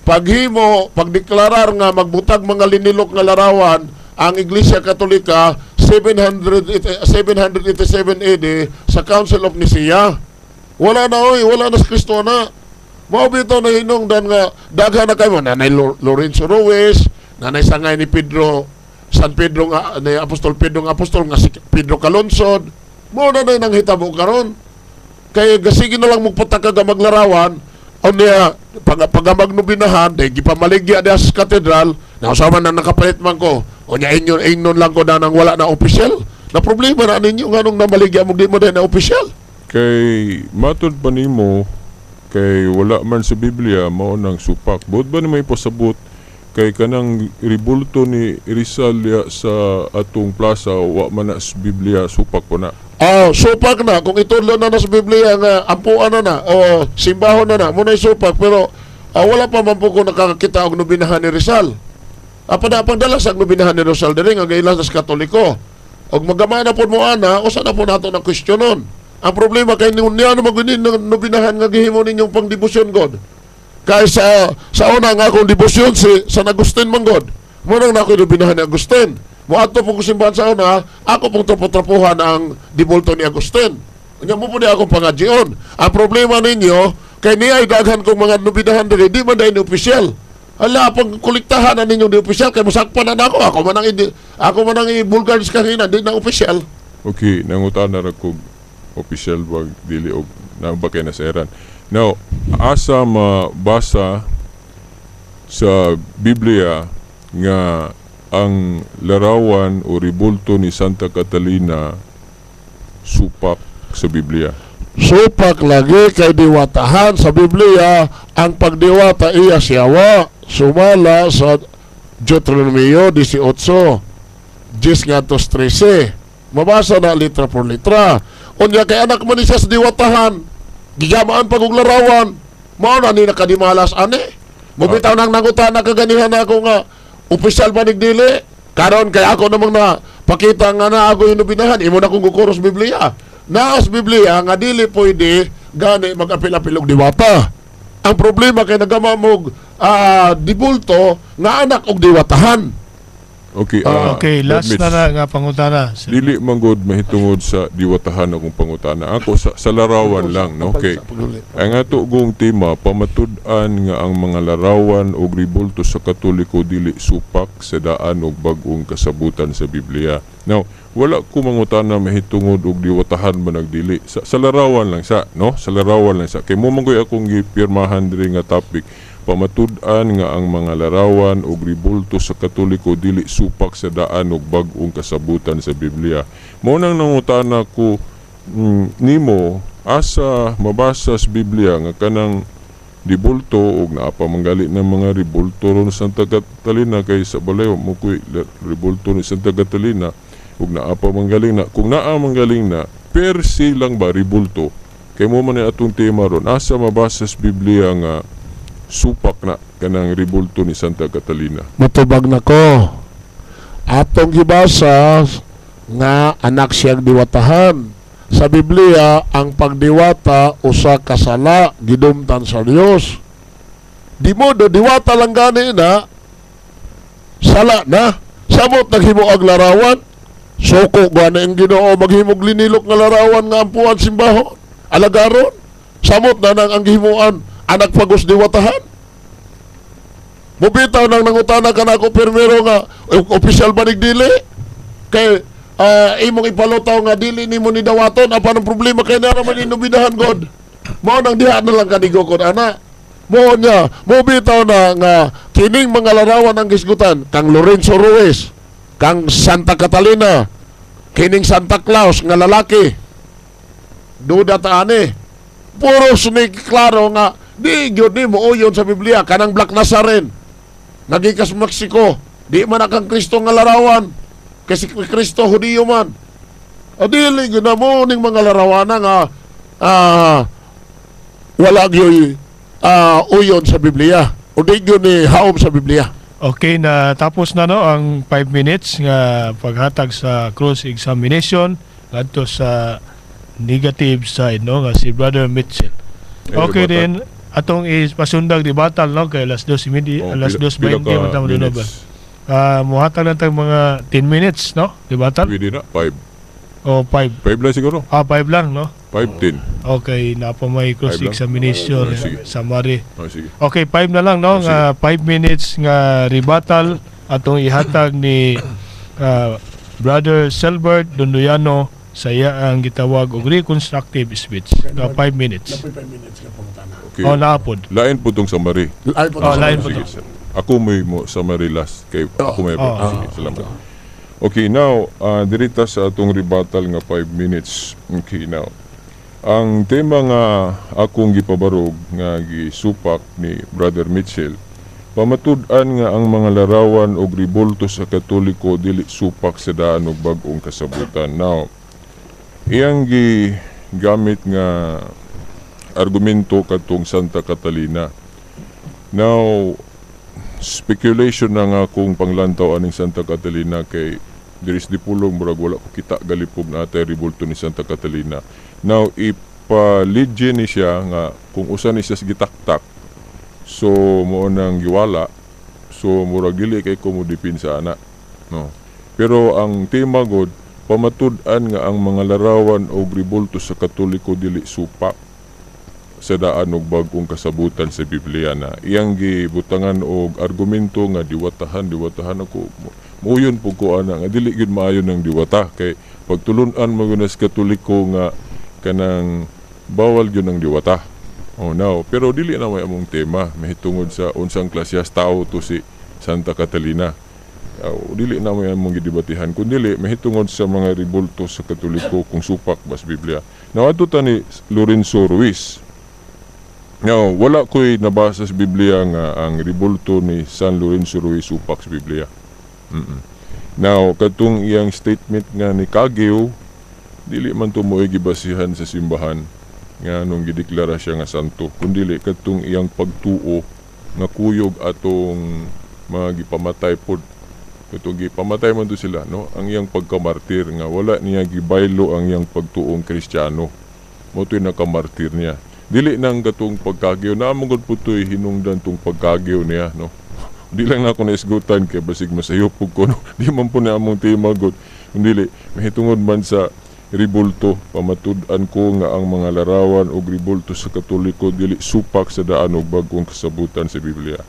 paghimo, pagdeklarar nga magbutag mga linilok nga larawan ang Iglesia Katolika 700, 787 AD sa Council of Nicaea. Wala na oy, wala na sa Kristo na. Mao bitaw na hinungdan nga daghan na kayo nanay Lorenzo Ruiz, nanay sangay ni Pedro, San Pedro nga ni Apostol Pedro nga apostol nga si Pedro Calungsod. Mao na nay nanghitabo karon. Kay gasige na lang magpataka ga maglarawan o niya pag magnubinahan day gipamaligya diha sa katedral na usaman na nakapalit man ko. O niya inyon ingnon lang ko na nang wala na opisyal. Na problema na ninyo nganong namaligya mo di mo na opisyal. Kay matod pa nimo kay wala man sa Biblia, mao nang supak. Buot ba ni may pasabot kay kanang rebulto ni Rizal diha sa atong plaza, wa man na sa Biblia, supak po na? Oh, supak na kung itudlo na na sa Biblia nga ampuan na na o simbahon na na mo na supak, pero wala pa man po ko nakakakita og nobinahan ni Rizal. Apa na pagdala sa nobinahan ni Rizal diri nga gailan sa Katoliko. Og magama na pod mo ana, usa na po nato na kwestiyonon. Ang problema kay niya ano maguni nobinahan nga gihimo ninyong pangdebosyon god. Kay sa una nga akong debosyon si San Agustin man god. Mo nang nako nobinahan ni Agustin. Moadto po ko simbahan sa una, ako pong trapo-trapuhan ang dibulto ni Agustin. Unya mo po di akong pangadjion. Ang problema ninyo, kay niya ay daghan kong mga nobinahan diri, di man dahil ni opisyal. Ala, pag kolektahan na ninyong di opisyal, kay musakpan na ako. Ako man ang i-bulgar sa kahina, di na opisyal. Okay, nangutana ra kog opisyal ba dili og na ba kay naseran. Now, asa mabasa sa Biblia nga ang larawan o rebulto ni Santa Catalina supak sa Biblia? Supak lagi kay diwatahan sa Biblia, ang pagdiwata iya siyawa. Sumala sa Deuteronomio 18, 10 ngadto 13. Mabasa na litra por litra. Unya kay anak man ni siya sa diwatahan. Gigamaan pag og larawan. Mao na ni nakadimalas ani. Mubitaw nang nangutana kaganihan ako nga opisyal ba dili. Karon kay ako namang na pakita nga na ako yung nobinahan, imo na kong gukuros Biblia. Naas Biblia nga dili pwede gani mag-apil-apil og diwata. Ang problema kay nagama mo dibulto nga anak og diwatahan. Okay, Okay, last Mitch, na na nga pangutana. Dili man gud mahitungod sa diwatahan akong pangutana. Ako sa larawan lang, no? Okay. Ang ato gong tema, pamatud-an nga ang mga larawan og rebulto sa Katoliko dili supak sa daan og bag-ong kasabutan sa Biblia. Now, wala ko mangutana mahitungod og diwatahan man nagdili. Sa larawan lang sa, no? Sa larawan lang sa. Kay mo man koy akong gipirmahan diri nga topic. Pamatud-an nga ang mga larawan og ribulto sa Katoliko dili supak sa daan og bag-ong kasabutan sa Biblia. Mao nang nangutana ko nimo, asa mabasa sa Biblia nga kanang ribulto og naa pa manggali ng mga ribulto ron sa Santa Catalina, kay sa balay mo ko'y ribulto ni Santa Catalina ug naa pa manggaling na, kung naa manggaling na per se lang ba ribulto, kay mo man ni atong tema ron, asa mabasa sa Biblia nga supak na kanang ribulto ni Santa Catalina? Mutubag na ko. Atong gibasa nga anak siyang diwatahan. Sa Biblia, ang pagdiwata usa ka sala gidumtan sa Dios. Di mo do diwata lang gani na sala na. Samot naghimo og larawan. Suko gani ang Ginoo maghimog linilok nga larawan nga ampuan simbahon. Alagaron. Samot na nang ang gihimuan anak pagos diwatahan. Mubitaw nang nangutana ka na ako pirmero nga opisyal ba nig dili? Kay imong ipalutaw nga dili nimo ni dawaton, apan ang problema kay nara man inubidahan god. Mao nang diha na lang kanigokon ana. Mo niya, mo bitaw na nga kining mga larawan ang gisgutan kang Lorenzo Ruiz, kang Santa Catalina, kining Santa Claus nga lalaki. Duda ta ani. Puro ni klaro nga di gyud nimo uyon sa Biblia kanang Black Nazarene. Nagikas Mexico, di man na kang Kristo nga larawan. Kasi Kristo Hudiyo man. O dili gyud na mo ning mga larawana nga wala gyud uyon sa Biblia. O di gyud ni haom sa Biblia. Okay, na tapos na, no, ang 5 minutes nga paghatag sa cross examination ngadto sa negative side, no, nga si Brother Mitchell. Eh, Okay rebuttal. din atong is pasundag rebuttal, no, kay alas 2:30, Oh, alas pila 2:20 ka man ta mo ba. minutes? Muhatag lang tag mga 10 minutes, no? Rebuttal Pwede na, 5. o 5? 5 lang siguro. Ah, 5 lang, no? 5, 10. Okay, na pa may cross Five lang? examination Oh, sige. summary. Oh, sige. Okay, 5 na lang, no? Oh, sige. Nga 5 minutes nga rebuttal atong ihatag ni Brother Selbert Donduyano sa iya ang gitawag og reconstructive speech. Nga 5 minutes. 5 minutes ka pangutana. Okay. Oh, naapod. Lain po tong summary. Ay, po. Oh, lain po Sige, to. sir. Ako may mo summary last kay ako may Oh. Sige, salamat. Okay, now dirita sa atong rebuttal nga 5 minutes. Okay, now. Ang tema nga akong gipabarog nga gisupak ni Brother Mitchell, pamatud-an nga ang mga larawan og ribulto sa Katoliko dili supak sa daan og bag-ong kasabutan. Now, iyang gigamit nga argumento katong Santa Catalina. Now, speculation na nga kung panglantaw aning Santa Catalina kay diri sa Dipolog murag wala ko kita galipog na atay ribulto ni Santa Catalina. Now, ipaligye ni siya nga kung usa ni siya sa gitaktak, so mo nang giwala, so murag dili kay ko mo dipinsa ana, no? Pero ang tema god, pamatud-an nga ang mga larawan og ribulto sa Katoliko dili supak sa daan og bag-ong kasabutan sa Biblia na iyang gibutangan og argumento nga diwatahan, diwatahan. Ako muyon pud ko ana nga dili gyud maayo ng diwata kay pagtulun-an mo gyud sa Katoliko nga kanang bawal gyud ang diwata. Oh no, pero dili na may among tema mahitungod sa unsang klasehas tao to si Santa Catalina. Dili na may among gidebatihan kun dili mahitungod sa mga ribulto sa Katoliko kung supak ba sa Biblia. Now, adto ta ni Lorenzo Ruiz. Now, wala ko'y nabasa sa Biblia nga ang ribulto ni San Lorenzo Ruiz supak sa Biblia. Now, katong iyang statement nga ni Kagyo, dili man to mo'y gibasihan sa simbahan nga nung gideklara siya nga santo, kundili katong iyang pagtuo nga kuyog atong mga gipamatay pod, katong gipamatay man to sila, no, ang iyang pagkamartir nga wala niya gibaylo ang iyang pagtuong Kristiyano, mo to'y nakamartir niya, dili nang katong pagkagyo na among gud putoy hinungdan tong pagkagyo niya, no. Di lang na ako naisgutan kay basig masayop ko, no. Di man po na among tema gud, dili mahitungod man sa ribulto. Pamatud-an ko nga ang mga larawan og ribulto sa Katoliko dili supak sa daan og bag-ong kasabutan sa Biblia.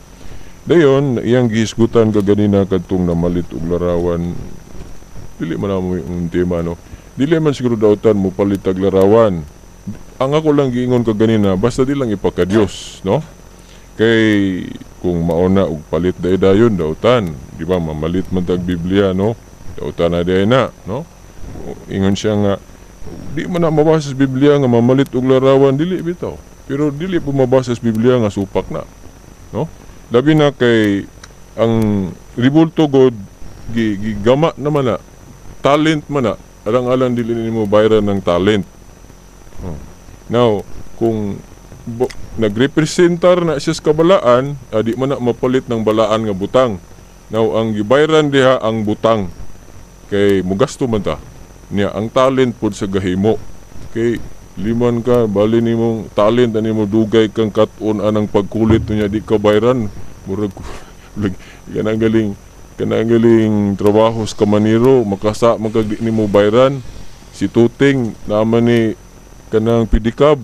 Dayon iyang gihisgutan kaganina kadtong namalit og larawan, dili man amo yung tema, no. Dili man siguro dautan mo palit og larawan. Ang ako lang giingon kaganina, basta di lang ipakadiyos, no. Kay kung mauna og palit day dayon dautan, di ba, mamalit man tag Biblia, no? Dautan na day na, no? Ingon siya nga di man na mabasa sa Biblia nga mamalit og larawan, dili bitaw. Pero dili po mabasa sa Biblia nga supak na, no? Labi na kay ang ribulto god gigama naman na talent man na alang-alang dili nimo bayaran ng talent. Oh. Now, kung nagrepresentar na siya sa kabalaan, di man na mapalit ng balaan nga butang. Now, ang gibayran diha ang butang kay mugasto man ta. Niya ang talent pod sa gahimo. Kay liman ka bali nimong talent ani mo dugay kang kat-on anang pagkulit niya di ka bayran, murag kanang galing trabaho sa kamaniro makasa magkag di nimo bayran. Si Tuting naman ni kanang pedicab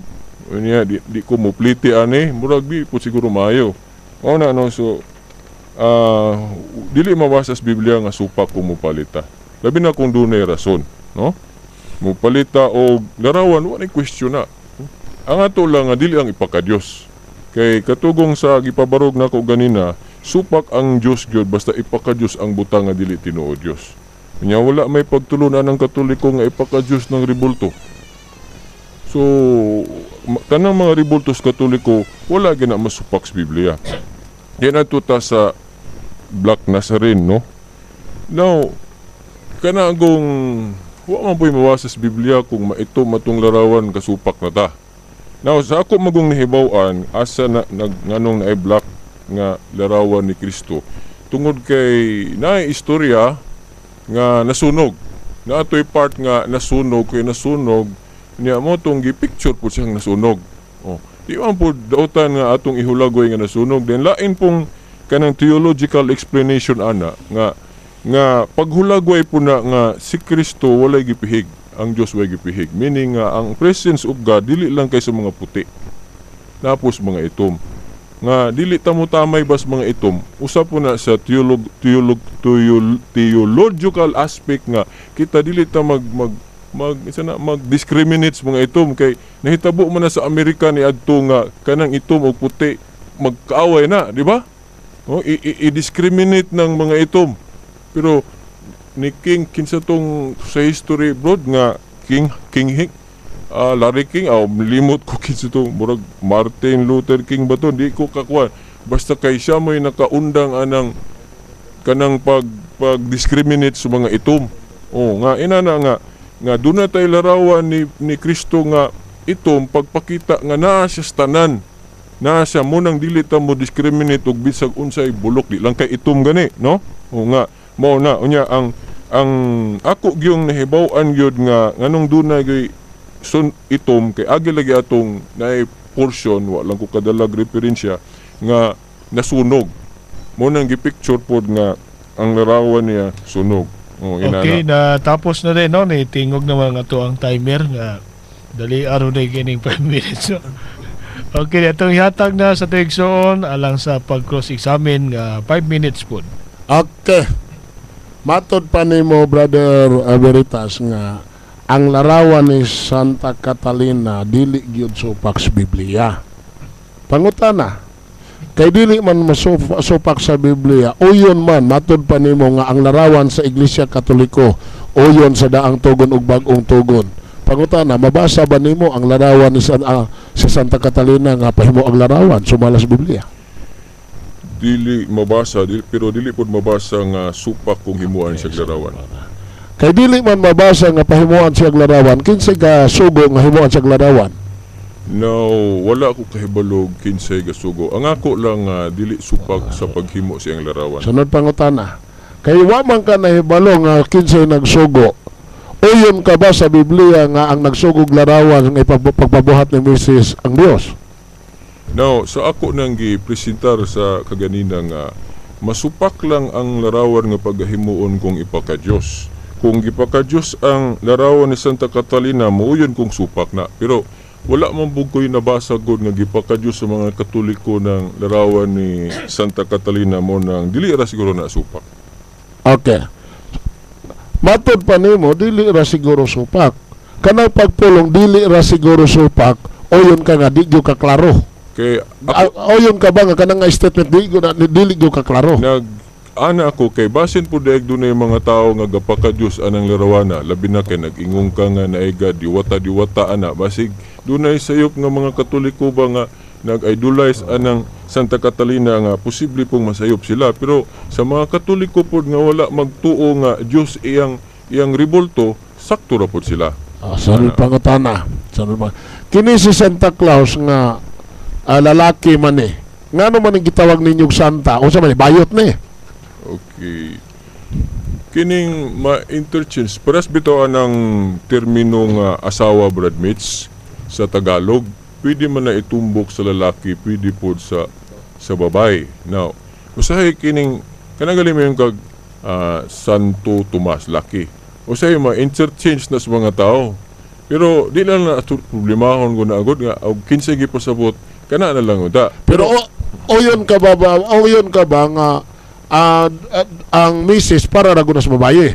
niya di ko mupliti ani, murag di po siguro maayo. Mao na, no? So dili mabasa sa Biblia nga supak kung mupalita, labi na kung dunay rason, no? Mupalita og larawan, wa ni question na. Ang ato lang nga dili ang ipakadiyos, kay katugong sa gipabarog nako ganina, supak ang Dios gyud basta ipakadiyos ang butang nga dili tinuod Dios. Nya wala may pagtulunan ng Katoliko nga ipakadiyos ng ribulto. So kanang mga ribultos Katoliko, wala gina masupak sa Biblia. Yan ato ta sa Black Nazarene, no? Now, kana kung wa man po'y mawasa sa Biblia kung maito matong larawan kasupak na ta. Now, sa ako magong nahibaw-an, asa na nganong naay black nga larawan ni Kristo, tungod kay naay istorya nga nasunog. Na atoy part nga nasunog, kay nasunog niya mo tong gi-picture po siyang nasunog. Oh, di man po dautan nga atong ihulagoy nga nasunog. Then lain pong kanang theological explanation ana nga nga paghulagway po na nga si Kristo walay gipihig, ang Dios walay gipihig. Meaning nga ang presence of God dili lang kay sa mga puti. Napos mga itom. Nga dili ta mo tamay bas mga itom. Usa po na sa theological aspect nga kita dili ta mag mag mag isa na mag-discriminate sa mga itom, kay nahitabo man na sa Amerika ni adto nga kanang itom og puti magkaaway na, di ba? Oh, i-discriminate ng mga itom. Pero ni King kinsa tong sa history, bro, nga King King Hick, Larry King, aw limot ko kinsa tong murag Martin Luther King ba to, di ko kakuan. Basta kay siya mo'y nakaundang anang kanang pag pag discriminate sa mga itom. Oh, nga inana nga nga doon na tayo larawan ni Kristo nga itom, pagpakita nga naa siya sa tanan, naa siya mo nang dili ta mo discriminate og bisag unsay bulok, di lang kay itom gani, no? O nga mao na. Unya ang ako gyung nahibaw-an gyud nga nganong dunay gyud sun itom kay agi lagi atong naay portion, wa lang ko kadalag referensya, nga nasunog mo nang gipicture pod nga ang larawan niya sunog. Oh, inana. Okay, na tapos na rin, no? Ni tingog naman nga to ang timer nga dali aron na kining 5 minutes. No? Okay, itong ihatag na sa tigsoon alang sa pag-cross-examine nga 5 minutes po. Okay. Matod pa nimo, Brother Veritas, nga ang larawan ni Santa Catalina dili gyud supak sa Biblia. Pangutana, kay dili man masupak sa Biblia, uyon man matod pa nimo nga ang larawan sa Iglesia Katoliko uyon sa daang tugon ug bag-ong tugon. Pangutana, mabasa ba nimo ang larawan ni sa Santa Catalina nga pahimo ang larawan sumala sa Biblia? Dili mabasa dili, pero dili pod mabasa nga supak kung himuan siya larawan. Kay dili man mabasa nga pahimuan siya larawan, kinsay ga sugo nga himuan siya larawan? No, wala ko kahibalog kinsay gasugo. Ang ako lang nga dili supak sa paghimo siyang larawan. Sunod pangutana. Kay wa man ka nahibalo nga kinsay nagsugo, uyon ka ba sa Biblia nga ang nagsugog larawan nga pagpabuhat ni Moises ang Dios? Now, sa ako nang gipresentar sa kaganina nga masupak lang ang larawan nga paghimuon kung ipaka-Diyos. Kung gipaka-Diyos ang larawan ni Santa Catalina, muuyon kung supak na. Pero wala man bug ko'y nabasa gud nga gipaka-Diyos sa mga Katoliko ng larawan ni Santa Catalina, mo nang dili ra siguro na supak. Okay. Matod pa nimo dili ra siguro supak. Kanang pagpulong dili ra siguro supak, uyon ka nga di gyud ka klaro. Kay ako, Oyon ka ba nga kanang nga statement di ko na dili ko ka klaro? Nag ana ako kay basin po daig dunay mga tao nga gapaka-Diyos anang larawana, labi na kay nag-ingong ka nga naega diwata diwata ana, basig dunay sayop nga mga Katoliko ba nga nag-idolize anang Santa Catalina nga posible pong masayop sila. Pero sa mga Katoliko pod nga wala magtuo nga Diyos iyang iyang ribulto, sakto ra pod sila. Ah, sunod pangutana. Sunod pa. Kini si Santa Claus nga lalaki man eh. Ngano man ang gitawag ninyong Santa? Unsa man eh? Bayot ni. Okay. Kining ma-interchange, paras bitaw anang termino nga asawa, Brad Mitch, sa Tagalog. Pwede man na itumbok sa lalaki, pwede po sa babae. Now, usahay kining kanang gali mo yung kag Santo Tomas, laki. Usahay ma-interchange na sa mga tao. Pero di lang na problemahon ko na agad nga og kinsa gipasabot kana na lang uda. Pero oyon ka ba nga ang misis para ra gud na sa babae?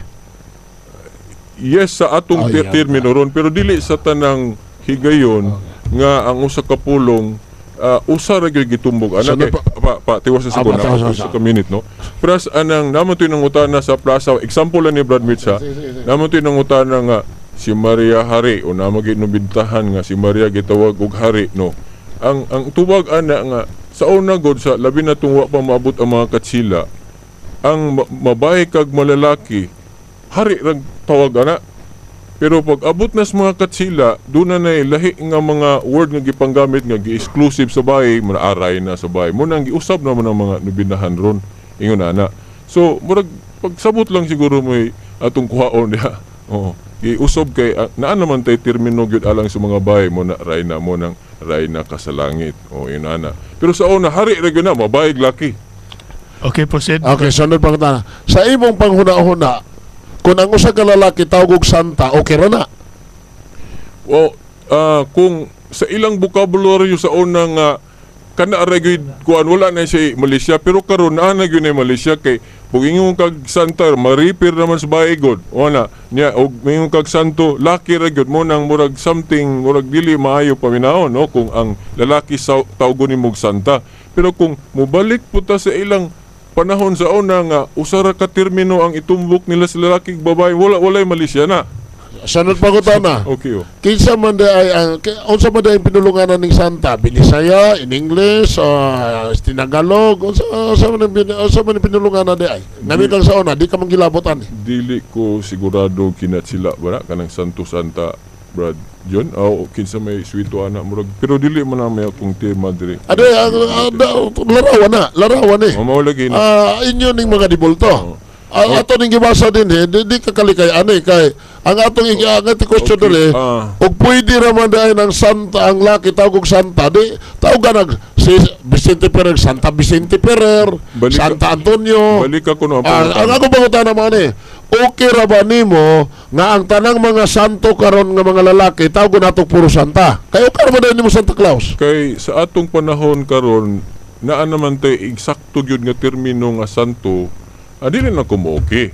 Yes, sa atong Oh, yeah. termino ron, pero dili sa tanang higayon nga ang usa ka pulong usa ra gyud gitumbok ana. So, Kay pa, pa tiwas sa Ah, sekunda, pa, tiwas usa sa- ka minute, no? Pras anang namo to nangutana sa plaza, example lang ni Brad Mitch ha, namo to nangutana nga si Maria hari o namo gyud nubintahan nga si Maria gitawag og hari, no? Ang tubag ana nga sa una god, sa labi na tung wa pa maabot ang mga katsila, ang mabahe kag malalaki, hari rag tawag ana. Pero pag abot na sa mga katsila, doon na nay lahi nga mga word nga gipanggamit nga gi-exclusive sa bahay, muna aray na sa bahay. Muna ang giusab naman ang mga nubinahan ron. Ingon ana. So, murag pagsabot lang siguro mo'y atong kuhaon diha. Oo. Giusob kay naa naman tay termino gyud alang sa mga bahay mo na rayna, mo nang rayna ka sa langit. O yun ana. Pero sa una, hari ra gyud na mabayig laki. Okay, proceed. Okay, sunod pangutana. Sa imong panghuna-huna, kung ang usa ka lalaki tawag og Santa, okay ra na? Well, kung sa ilang bokabularyo sa una nga kana ra gyud kuan, wala na siya Malaysia, pero karon naa na gyud na Malaysia kay pag ingon kag Santa, maripir naman sa bahay god wala niya, og ingon kag santo, laki ra gyud mo nang murag something, murag dili maayo paminawon, no, kung ang lalaki sa tawgon nimo og Santa. Pero kung mobalik po ta sa ilang panahon sa una nga usa ra ka termino ang itumbok nila sa lalaki ug babae, wala, walay Malaysia na. Sunod pangutana. Okay, oh. Kinsa man di ay ang unsa man di ay pinulunganan ning Santa? Binisaya, in English, Tinagalog, unsa man ang pinulunganan di ay? Nami kang sa una, di ka man gilabot ani. Dili ko sigurado kinat sila ba na kanang Santo Santa, Brad John, o kinsa may swito ana, murag, pero dili man na may akong tema diri. Ano ang larawan na, larawan eh. O mao lagi na. Ah, inyo ning mga dibulto. Ang ato ning gibasa din eh, di ka kalikay ani kay ang atong ang atong question diri, og pwede ra man di ng Santa ang laki tawag og Santa, di tawag ka nag si Vicente Ferrer, Santa Vicente Ferrer, Santa Antonio. Balik ako no ang Ah, ang pangutana. ako pangutana man eh, okay ra ba nimo nga ang tanang mga santo karon nga mga lalaki tawag nato puro Santa? Kay okay ra ba nimo Santa Claus? Kay sa atong panahon karon naa naman tay eksakto gyud nga termino nga santo, dili na ko mo okay.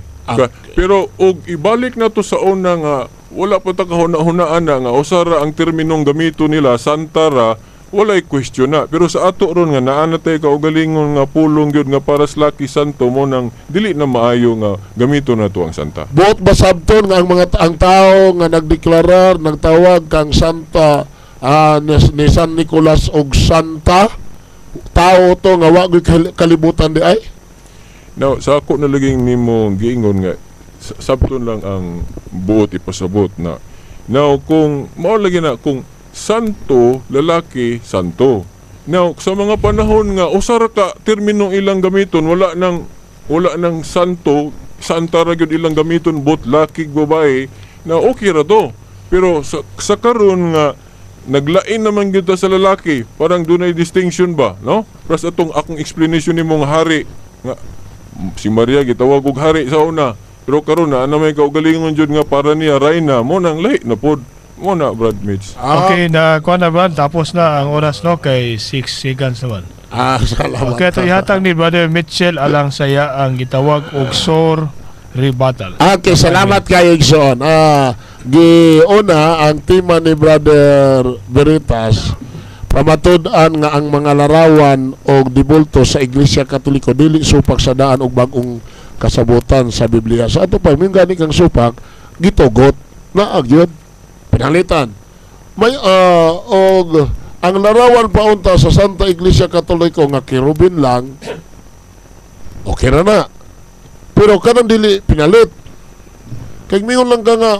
Pero og ibalik na to sa una nga wala pa ta kahuna-hunaan na nga usa ra ang terminong gamito nila, santa ra, walay question na. Pero sa ato ron nga naa na tay kaugalingon nga pulong gyud nga para sa laki santo, mo nang dili na maayo nga gamito na to ang santa. Buot ba sabton nga ang mga ang tao nga nagdeklarar, nagtawag kang Santa ni San Nicolas og Santa, tao to nga wa gyud kalibutan di ay? Now, sa ako na laging nimo giingon nga sabton lang ang buot ipasabot na. Now, kung mao lagi na kung santo, lalaki, santo. Now, sa mga panahon nga usa ra ka termino ilang gamiton, wala nang santo, santa ra gyud ilang gamiton both laki ug babae, na okay ra to. Pero sa karon nga naglain naman gyud ta sa lalaki, parang dunay distinction ba, no? Pras atong akong explanation nimo nga hari nga si Maria gitawag og hari sa una. Pero karon na ana may kaugalingon jud nga para niya rayna, mo nang lahi na pod. Mo na, Brad Mitch. Okay, na kuha na, Brad, tapos na ang oras, no, kay 6 seconds naman. Ah, salamat. Okay, ito ihatag ni Brother Mitchell alang saya ang gitawag og sore rebuttal. Okay, salamat kayo, Igsoon. Giuna ang tema ni Brother Veritas. Pamatud-an nga ang mga larawan o dibulto sa Iglesia Katoliko dili supak sa daan og bag-ong kasabutan sa Biblia. Sa ato pa, may gani kang supak, gitugot na agyod pinalitan. May og ang larawan paunta sa Santa Iglesia Katoliko nga kerubin lang, okay na na. Pero kanang dili pinalit. Kay mingon lang ka nga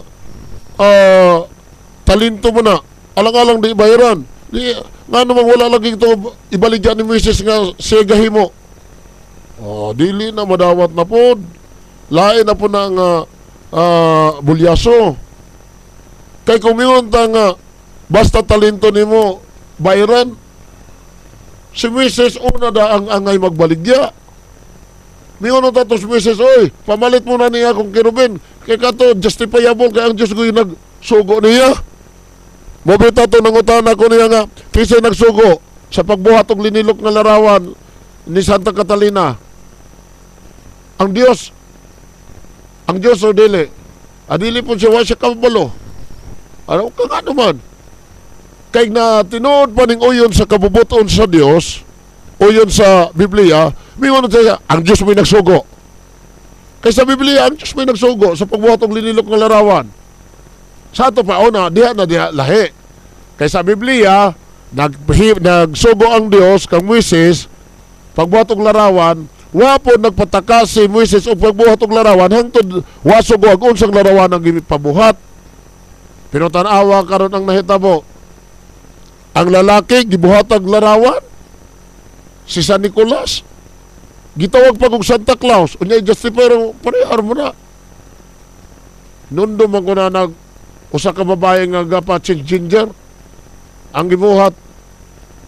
talento mo na, alang-alang di bayaran. Di, nga namang wala lagi ito ibaligyan ni Mrs. nga siya gahimo. Oh, dili na madawat na pod. Lain na po na nga bulyaso. Kay kung mingon ta nga basta talento nimo bayaran, si Mrs. una da ang angay magbaligya. Mingon ta to si Mrs. Oy, pamalit mo na niya akong kerubin. Kay kato justifiable kay ang Diyos ko yung nagsugo niya. Mobita to nangutana ko niya nga kinsa nagsugo sa pagbuhat og linilok nga larawan ni Santa Catalina. Ang Dios. Ang Dios o dili. Adili po siya, wa siya kabalo. Ano ka nga naman? Kay na tinuod pa ning uyon sa kabubuton sa Dios, uyon sa Biblia, mingon siya, ang Dios may nagsugo. Kay sa Biblia, ang Dios may nagsugo sa pagbuhat og linilok nga larawan. Sa ato pa una, diha na diha lahi. Kay sa Biblia, nagsugo ang Dios kang Moises pagbuhat og larawan, wa po nagpataka si Moises og pagbuhat og larawan hangtod wa sugo ang unsang larawan ang gipabuhat. Pero tan-awa karon ang nahitabo. Ang lalaki gibuhatag larawan si San Nicolas. Gitawag pa og Santa Claus. Unya i-justify ra parehar mo na. Nundo man ko na nag usa ka babae nga gapa ginger ang gibuhat,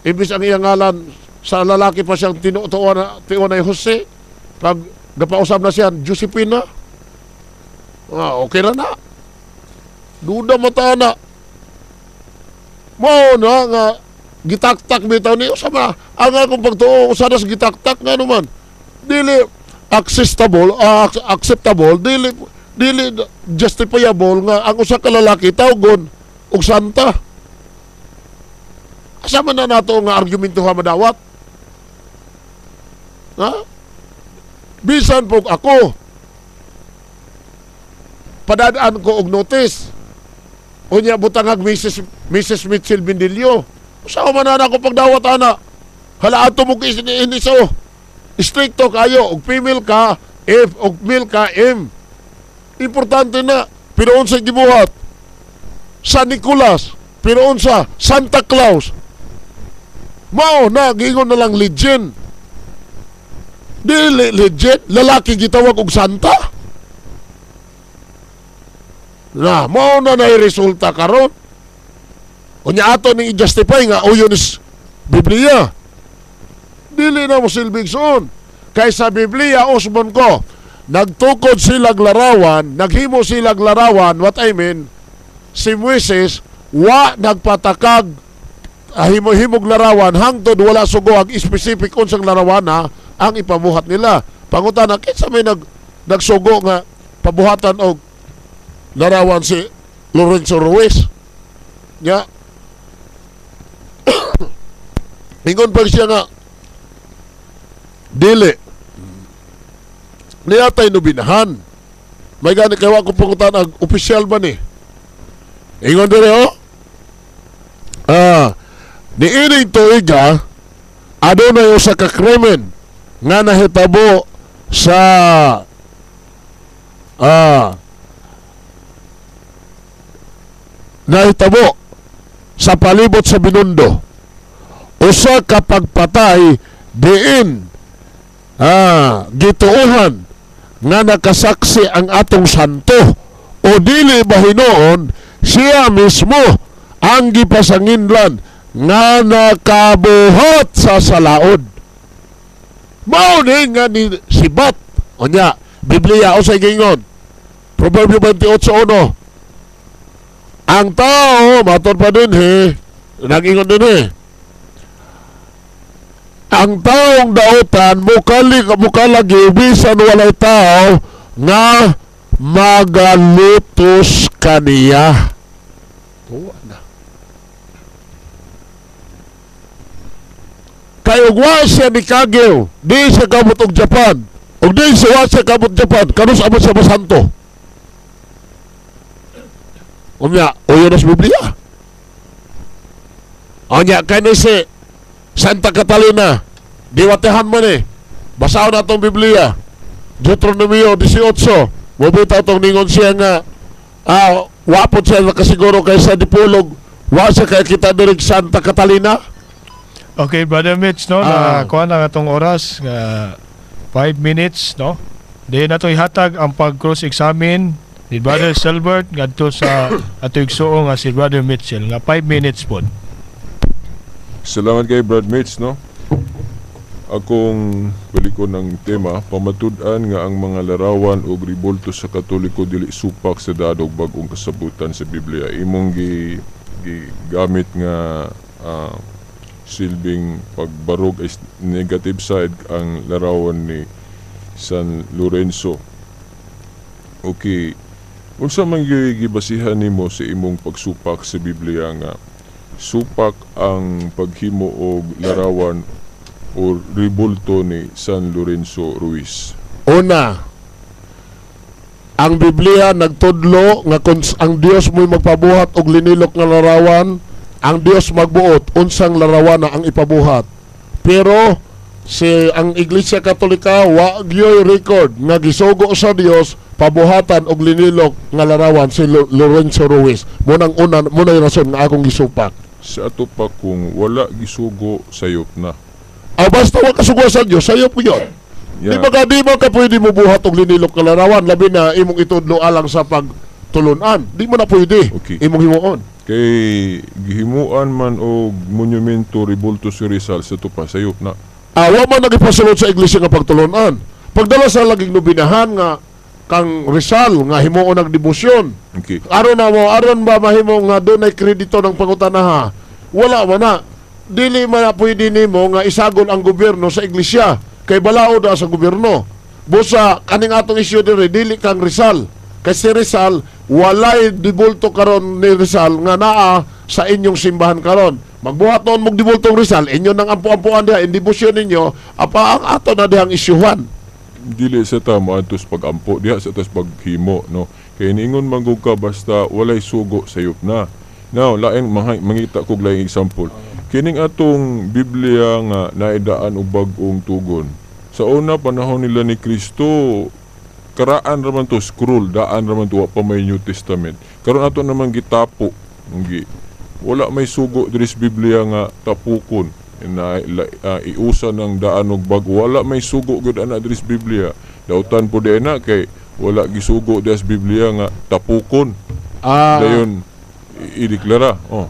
imbis ang iyang ngalan sa lalaki pa siyang tinutuon na Jose, pag gapausab na siya Josepina, okay na na, duda mata na mao na nga gitaktak bitaw ni usa ba ang akong pagtuo usa na sa gitaktak nga naman dili acceptable, acceptable dili dili justifiable nga ang usa ka lalaki tawgon og santa. Asa man na nato nga argumento ha madawat? Ha? Bisan po ako padadaan ko og notice. Unya butangag Mrs. Mitchell Bindilio. Usa man na ako pagdawat ana. Hala ato mo kay ini so. Stricto kayo og female ka F og male ka M. Importante na, pero unsa gibuhat? San Nicolas, pero unsa Santa Claus. Mao na giingon na lang legend. Dili legend, lalaki gitawag og santa. Na mao na nay resulta karon. Unya ato ning i-justify nga uyon is Biblia. Dili na mo silbig soon. Kay sa Biblia usbon ko, nagtukod silag larawan, naghimo silag larawan, what I mean, si Moises wa nagpatakag himo-himog larawan hangtod wala sugo ang specific unsang larawana ang ipabuhat nila. Pangutana kinsa may nagsugo nga pabuhatan og larawan si Lorenzo Ruiz? Nya ingon pa siya nga dili niyatay nubinahan. May gani kay wa ko pangutan ang opisyal ba ni? Ingon dire oh. Niining tuiga adunay usa ka krimen nga nahitabo sa nahitabo sa palibot sa Binondo. Usa ka pagpatay diin gituohan nga nakasaksi ang atong santo o dili ba hinuon siya mismo ang gipasanginlan nga nakabuhat sa salaod. Mao ni nga ni sibat. Unya Biblia usay giingon Proverbio 28:1, ang tao matod pa dinhi, nag-ingon dinhi, ang taong dautan mukalagi bisan walay tao nga magalutos kaniya. Tuwa na. Kay ug wa siya ni kagiw, di siya kabot og Japan. Ug di siya wa siya kabot Japan, kanus abot sa masanto. Unya, uyo na sa Biblia. Unya, kani si Santa Catalina, diwatehan mo ni. Basahon na itong Biblia. Deuteronomio 18. Mobitaw tong ningon siya nga wapot siya nakasiguro kay sa dipulog. Wa siya kay kita diri Santa Catalina. Okay, Brother Mitch, no, na kuha na nga tong oras nga 5 minutes, no. Di na to ihatag ang pag cross-examine ni Brother Selbert ngadto sa ato igsuong nga si Brother Mitchell nga 5 minutes pod. Salamat kay Brad Mitch, no? Akong balikon ng tema, pamatud-an nga ang mga larawan og ribulto sa Katoliko dili supak sa dadog bag-ong kasabutan sa Biblia. Imong gigamit nga silbing pagbarog is negative side ang larawan ni San Lorenzo. Okay. Unsa man gibasihan nimo sa imong pagsupak sa Biblia nga supak ang paghimo og larawan o ribulto ni San Lorenzo Ruiz? Una, ang Biblia nagtudlo nga kung ang Dios mo'y magpabuhat og linilok nga larawan, ang Dios magbuot unsang larawan na ang ipabuhat. Pero si ang Iglesia Katolika wa gyoy record nga gisugo sa Dios pabuhatan og linilok nga larawan si Lorenzo Ruiz. Munang una, muna'y rason nga akong gisupak. Sa ato pa kung wala gisugo, sayop na. Ah, basta wa kasugo sa Dios, sayop yun. Yeah. Di ba ka, di ba ka pwede mo buhat og linilok nga larawan labi na imong itudlo alang sa pagtulunan? Di mo na pwede. Okay. Imong himuon. Kay gihimuan man og monumento ribulto si Rizal, sa ato pa sayop na. Ah, wa man nagipasulod sa iglesia nga pagtulunan. Pagdala sa laging nobinahan nga kang Rizal nga himuon ang debosyon. Okay. Aron na mo, aron ba mahimo nga dunay kredito ng pangutana ha? Wala man na. Dili man na pwede nimo nga isagol ang gobyerno sa iglesia kay balaod na sa gobyerno. Busa kaning atong isyu diri dili kang Rizal. Kay si Rizal walay dibulto karon ni Rizal nga naa sa inyong simbahan karon. Magbuhat noon mog dibultong Rizal, inyo nang ampu-ampuan diha, in debosyon ninyo, apa ang ato na dihang isyuhan. Dili sa tamo atos pagampo diha sa atos paghimo, no, kay niingon man gud ka basta walay sugo, sayop na. Now lain mangita kog laing example kining atong Biblia nga naidaan og bag-ong tugon. Sa una panahon nila ni Kristo, karaan ra man to, scroll daan ra man to, wa pa may New Testament. Karon ato naman gitapo, gi wala may sugo diri sa Biblia nga tapukon na iusa ng daan og bag-o. Wala may sugo gud ana diri sa Biblia. Dautan po di na kay wala gisugo diri sa Biblia nga tapukon. Dayon ideklara. Oh.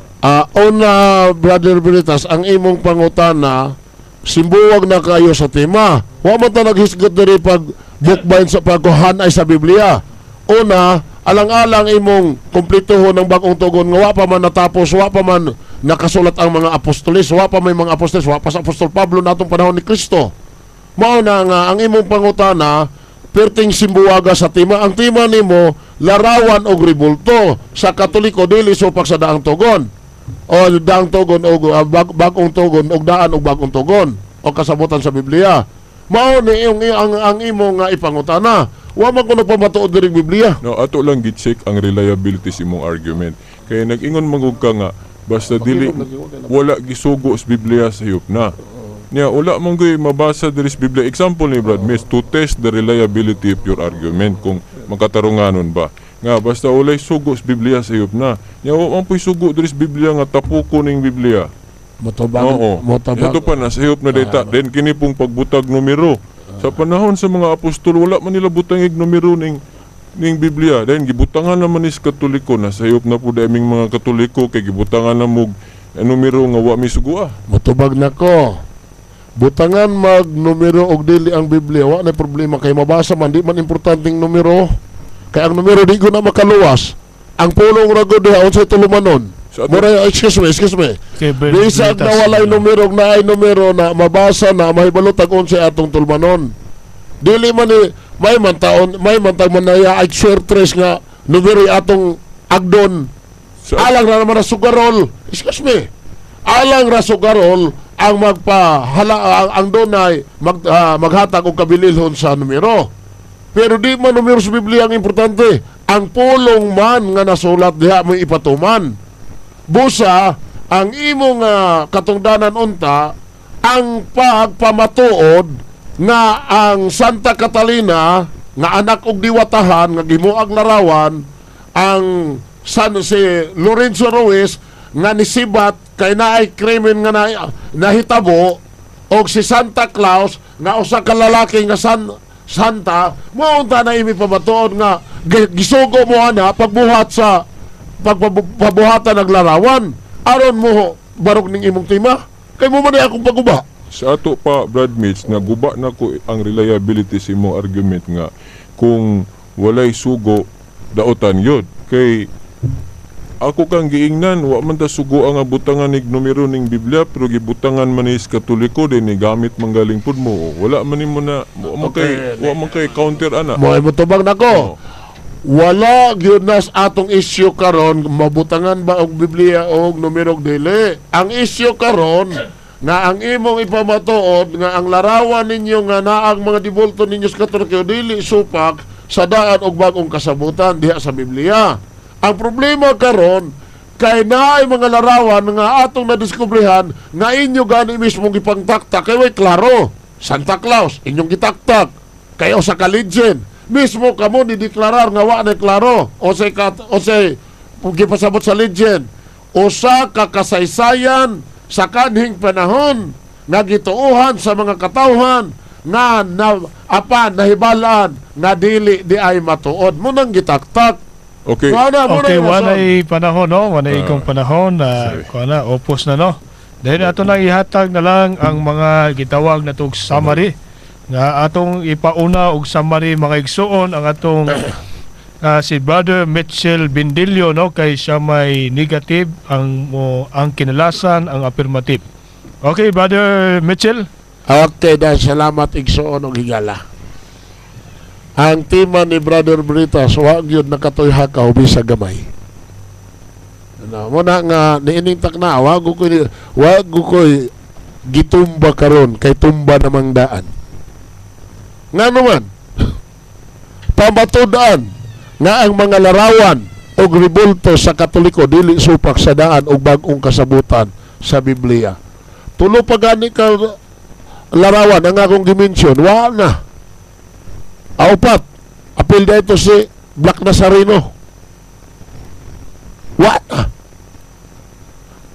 Una, Brother Veritas, ang imong pangutana simbuwag na kayo sa tema. Wa man ta naghisgot diri pag bookbind sa pagkuhan ay sa Biblia. Una, alang-alang imong kumplituhon ng bagong tugon nga wa pa man natapos, wa pa man nakasulat ang mga apostoles, wa pa may mga apostoles, wa pa sa Apostol Pablo natong panahon ni Kristo. Mao na nga ang imong pangutana perting simbuwaga sa tema. Ang tema nimo larawan og ribulto sa Katoliko dili supak sa daang tugon. O daang tugon og bagong tugon og daan og bagong tugon o kasabutan sa Biblia. Mao ni yung ang imo nga ipangutana. Wa man kuno pamatuod diri Biblia. No, ato lang gi-check ang reliability sa imong argument. Kay nag-ingon man gud ka nga basta dili wala gisugo sa Biblia, sayop na. Nya wala man gyud mabasa diri sa Biblia. Example ni Brad Miss to test the reliability of your argument kung makatarunganon ba. Nga basta walay sugo sa Biblia, sayop na. Nya wa man puy sugo diri sa Biblia nga tapuko ning Biblia. Motobag, Oo. motobag. Ito pa na sayop na data. Then kini pong pagbutag numero. Sa panahon sa mga apostol wala man nila butangig numero ning Biblia. Then gibutangan naman ni sa Katoliko na sayop na po aming mga Katoliko kay gibutangan na mog numero nga wa mi sugua. Motubag na ko. Butangan mag numero og dili ang Biblia, wa na problema kay mabasa man, di man importanteng numero. Kay ang numero di ko na makaluwas. Ang pulong ra gud diha unsay tulumanon. Sa ato, Mura, excuse me, excuse me. Okay, Brother Bisag Veritas. na walay numero og naay numero na mabasa na mahibalo tag unsay atong tulumanon. Dili man ni may man taon, may man tag manaya ay tres nga numero atong agdon. Sa Alang ra naman ra sugarol. Excuse me. Alang ra sugarol Ang magpahala ang dunay maghatag og kabililhon sa numero. Pero di man numero sa Biblia ang importante. Ang pulong man nga nasulat diha mo ipatuman. Busa ang imong katungdanan unta ang pagpamatuod nga ang Santa Catalina nga anak og diwatahan nga gimuag larawan, ang San si Lorenzo Ruiz nga nisibat kay naay krimen nga nahitabo, og si Santa Claus nga usa ka lalaki nga Santa mo, unta na imi pamatuod nga gisugo mo ana pagbuhat sa pagpabuhatan ng larawan aron mo barog ning imong tema kay mo man akong paguba. Sa ato pa, Brad Mitch, nga guba na ko ang reliability sa imong argument nga kung walay sugo, daotan yun. Kay ako kang giingnan, wa man ta sugo ang butangan nig numero ning Biblia, pero gibutangan man is Katoliko din ni gamit manggaling pud mo. Wala man nimo na wa man kay wa man kay counter ana. Mo ay motubag nako. Wala gyud nas atong issue karon mabutangan ba og Biblia og numero og dili. Ang issue karon nga ang imong ipamatuod nga ang larawan ninyo nga naang mga dibulto ninyo sa Katoliko dili supak sa daan og bag-ong kasabutan diha sa Biblia. Ang problema karon kay naay mga larawan nga atong nadiskubrehan nga inyo gani mismo gipangtaktak kay way klaro. Santa Claus inyong gitaktak kay usa ka legend, mismo kamo ni deklarar nga wa na klaro o say kat o say gipasabot sa legend, usa ka kasaysayan sa kanhing panahon nga gituohan sa mga katawhan nga na, apan nahibalaan nga dili di ay matuod mo nang gitaktak. Okay. Mao na, mo Okay, na walay panahon, no? Walay ikong panahon na sorry. Kuha na, opos na, no? Dahil ato nang ihatag na lang ang mga gitawag na tog summary nga atong ipauna og summary, mga igsuon, ang atong si Brother Mitchell Bindilio, no, kay siya may negative ang mo ang kinalasan ang affirmative. Okay, Brother Mitchell. Okay, dahil salamat, igsuon og higala. Ang tema ni Brother Britas wa gyud nakatoy hakaw bisag gamay. Ano, mo na nga niining takna wa ko gitumba karon kay tumba namang daan. Ngano man pamatud-an nga ang mga larawan og rebulto sa Katoliko dili supak sa daan og bag-ong kasabutan sa Biblia. Tulo pa gani ka larawan ang akong gi-mention, wa na. Aupat, apil na ito si Black Nazareno. Wa na.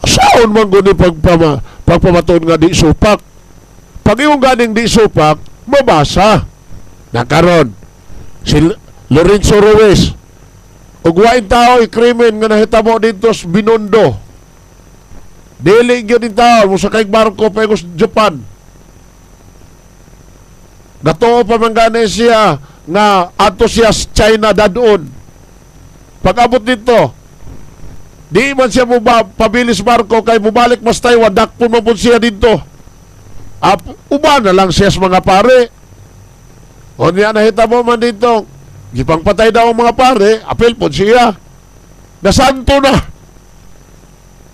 Saon man guni pagpamatuod nga di supak? Pag imong ganing di supak, mabasa. Nakaron, si Lorenzo Ruiz, ug wain tao krimen nga nahitabo dito sa Binondo. Dili gyud in tao mo sakay barko pa sa Japan. Gatuo pa man gani siya nga adto siya sa China dadon. Pag-abot dito, di man siya mo ba, pabilis barko kay mubalik mas Taiwan, dakpon man pud siya dito. Ap, uban na lang siya sa mga pare. O niya nahitabo man dito, gipangpatay daw ang mga pare, apil po siya. Nasanto na.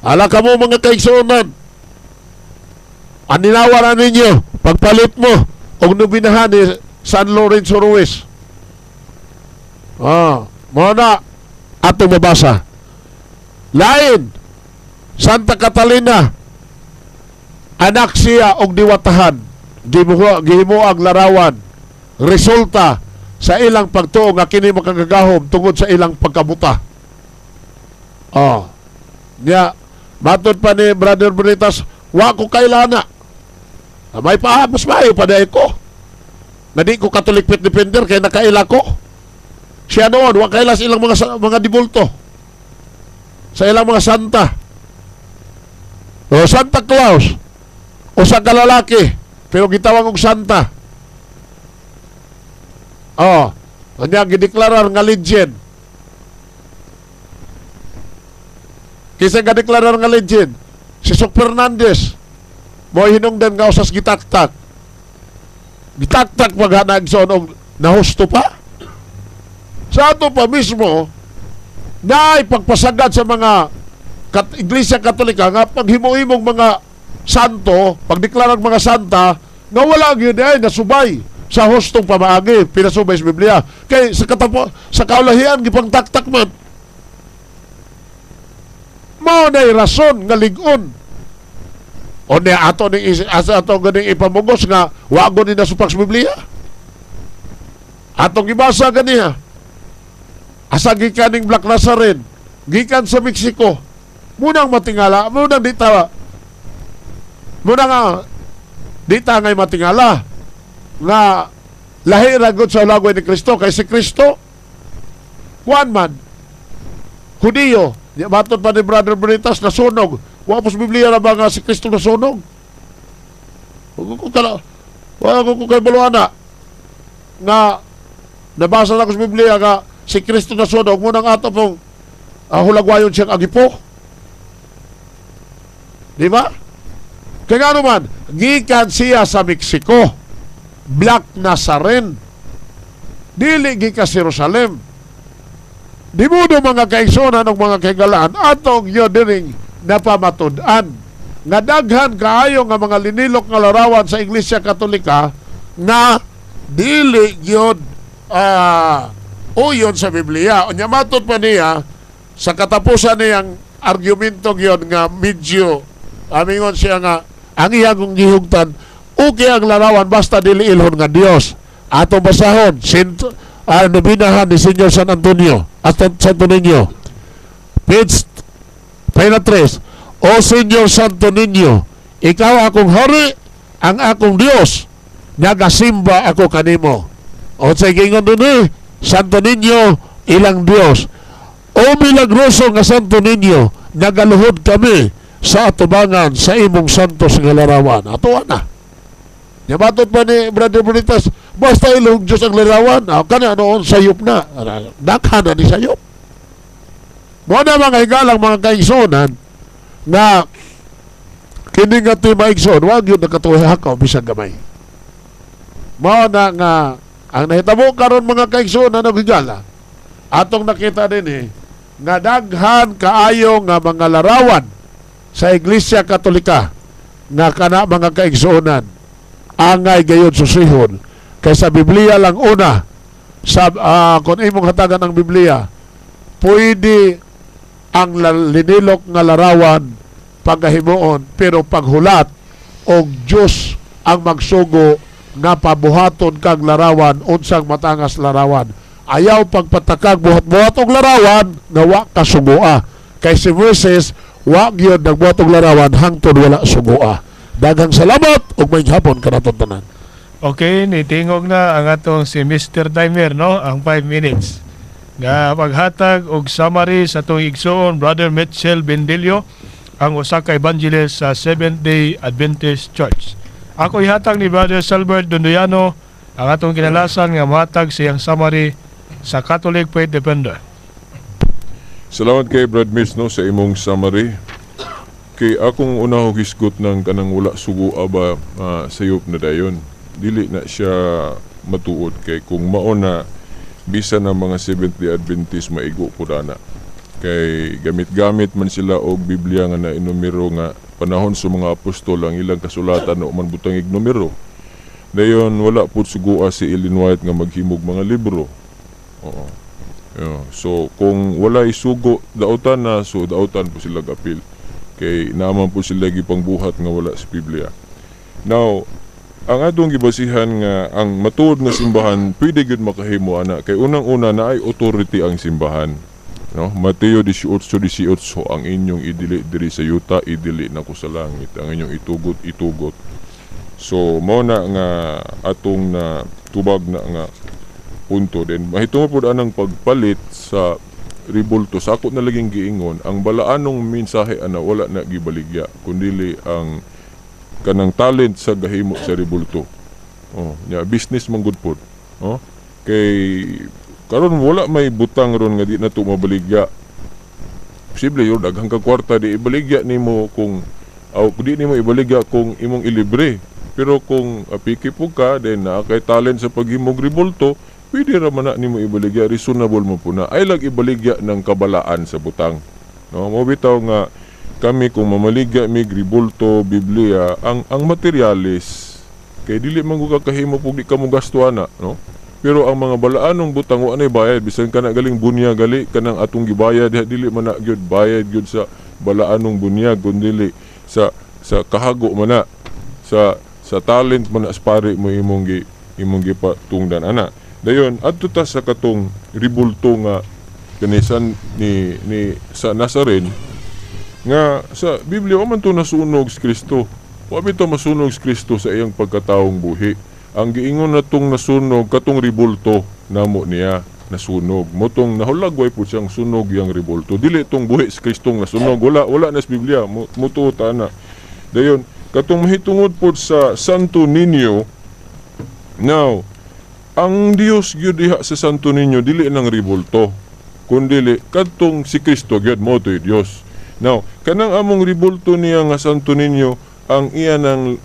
Ala ka mo, mga kaigsuonan. Aninawa na ninyo, pagpalit mo, og nobinahan ni San Lorenzo Ruiz. Mo na atong mabasa. Lain, Santa Catalina, anak siya og diwatahan, gihimo ang larawan, resulta sa ilang pagtuo nga kini makagagahom tungod sa ilang pagkabuta. Oh. Nya, matod pa ni Brother Bonitas, wa ko kailana. May pa, mas maayo pa dahil ko. Na di ko Catholic Faith Defender kay nakaila ko. Siya noon, wa kaila sa ilang mga dibulto. Sa ilang mga santa. O Santa Claus, usa ka lalaki, pero gitawag og santa. Oh, kanya gideklarar nga legend. Kinsa gadeklarar nga legend? Si Sok Fernandez. Mo hinungdan nga usas gitaktak. Gitaktak paghanag og nahusto pa. Sa ato pa mismo, naay pagpasagad sa mga Iglesia Katolika nga paghimo-himong mga santo, pagdeklara og mga santa nga wala gyud ay nasubay sa hustong pamaagi pinasubay sa Biblia, kay sa katapo sa kaulahian gipangtaktak man. Mao nay rason nga lig-on o niya ato ning ato ganing ipamugos nga wa gud ni nasupak sa Biblia. Atong gibasa ganiha, asa gikan ning Black Nazarene? Gikan sa Mexico. Munang matingala, munang di ta, munang di ta ngay matingala nga lahi ra gud sa hulagway ni Kristo, kay si Kristo kuan man, Hudiyo. Di matod pa ni Brother Bonitas, nasunog. Wa po sa Biblia na ba nga si Kristo nasunog? Wa ko kala, wa ko kay baluana nga nabasa na ko sa Biblia nga si Kristo nasunog, munang ato pong hulagwayon siyang agipo. Di ba? Kaya nga naman, gikan siya sa Mexico. Black Nazarene. Dili gikan sa Jerusalem. Di mo mga kaigsunan og mga kahigalaan, atong yun diring napamatud-an nga daghan kaayo nga mga linilok nga larawan sa Iglesia Katolika na dili gyud uyon sa Biblia. Unya matod pa niya sa katapusan niyang argumento gyud nga medyo amingon siya nga ang iyang gihugtan, okay ang larawan basta dili ilhon nga Dios. Ato basahon sin nobinahan ni Senyor San Antonio at Santo Niño, page 3. "O Senyor Santo Niño, ikaw akong hari, ang akong Dios, nagasimba ako kanimo." O sa gingon dun eh, Santo Niño ilang Dios. "O milagroso nga Santo Niño, nagaluhod kami sa atubangan sa imong santos nga larawan." Ato na. Nyabatot pa ni Brother Bonitas, basta ilong Diyos ang larawan, kana noon sayop na. Daghan na ni sayop. Mo na mga higalang mga kaigsunan nga kini nga tema, igsoon, wag yun nakatuwa hakaw bisan gamay. Mao na nga ang nahitabo karon, mga kaigsuonan og higala, atong nakita din eh nga daghan kaayo nga mga larawan sa Iglesia Katolika nga kana, mga kaigsuonan, angay gayud susihon, kay sa Biblia lang una sa kung imong hatagan ang Biblia, pwede ang linilok nga larawan pagkahimuon, pero paghulat og Dios ang magsugo nga pabuhaton kag larawan, unsang matangas larawan. Ayaw pagpatakag buhat-buhat og larawan nga wa ka sugoa, kay si Moises wa gyud nagbuhat og larawan hangtod wala sugoa. Daghang salamat ug maayong hapon kanaton tanan. Okay, nitingog na ang atong si Mr. Timer, no? Ang 5 minutes nga paghatag og summary sa atong igsoon Brother Mitchell Bendilio, ang usa ka evangelist sa Seventh Day Adventist Church. Ako ihatag ni Brother Salbert Dondoyano ang atong kinalasan nga mohatag siyang summary sa Catholic Faith Defender. Salamat kay Brad Mitch, no, sa imong summary. Kay akong una ko hisgot ng kanang wala sugo aba sayop na dayon. Dili na siya matuod, kay kung mao na, bisa na mga Seventh Day Adventist maigo po dana. Kay gamit-gamit man sila og Biblia nga na inumero nga panahon sa mga apostol ang ilang kasulatan o man butang numero. Dayon wala pud sugoa si Ellen White nga maghimog mga libro. Oo. Yeah. So kung wala isugo, dautan na, so dautan po sila apil. Kay naaman po sila gipangbuhat nga wala sa Biblia. Now, ang atong gibasihan nga ang matuod nga simbahan pwede gyud makahimo ana, kay unang-una na ay authority ang simbahan. No? Mateo 18:18, "Ang inyong idili diri sa yuta, idili nako sa langit. Ang inyong itugot, itugot." So mao na nga atong na tubag na nga punto din. Mahitungod pud anang pagpalit sa rebulto, sa ako na laging giingon, ang balaanong mensahe ana wala na gibaligya kundili ang kanang talent sa gahimo sa rebulto. Oh, nya business man gud pod. Oh, kay karon wala may butang ron nga di na to mabaligya. Posible yun, daghang ka kwarta, di ibaligya nimo kung aw di nimo ibaligya kung imong ilibre. Pero kung apiki po ka, then naa kay talent sa paghimog rebulto, pwede ra man na nimo ibaligya, reasonable mo po na. Ay lang ibaligya ng kabalaan sa butang. No, mo bitaw nga Kami kung mamaligya mig ribulto Biblia, ang materyales kay dili man gud ka kahimo pug di ka mo gasto ana, no? Pero ang mga balaanong butang wa nay bayad, bisan kana galing bunyag gali kanang atong gibayad diha, dili man na gyud bayad gyud sa balaanong bunyag, kundi sa kahago man na, sa talent man na sa pare mo imong gipatungdan ana. Dayon adto ta sa katong ribulto nga kanisan ni sa Nazarene nga sa Biblia wa man to nasunog si Kristo. Wa bitaw masunog si Kristo sa iyang pagkatawong buhi. Ang giingon na tong nasunog katong ribulto namo niya nasunog. Motong nahulagway po siyang sunog yang ribulto. Dili tong buhi si Kristong nasunog. Wala na sa Biblia. Mutuo ta na. Dayon katong mahitungod pod sa Santo Niño. Now, ang Dios gyud diha sa Santo Niño dili nang ribulto, kundili kadtong si Kristo gyud mo to'y Dios. Now, kanang among ribulto niya nga Santo Niño, ang iya ng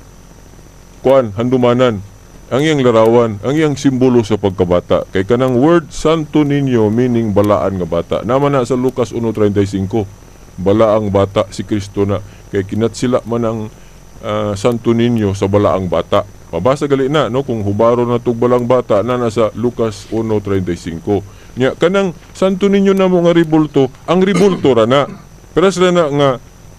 kuan handumanan, ang iyang larawan, ang iyang simbolo sa pagkabata. Kay kanang word Santo Niño meaning balaan nga bata. Naman na sa Lucas 1:35, balaang bata si Kristo na kay kinatsila man ang Santo Niño sa balaang bata. Mabasa gali na no kung hubaro na tug balaang bata na nasa Lucas 1:35. Nya kanang Santo Niño namo nga ribulto, ang ribulto ra na. Pero sila na nga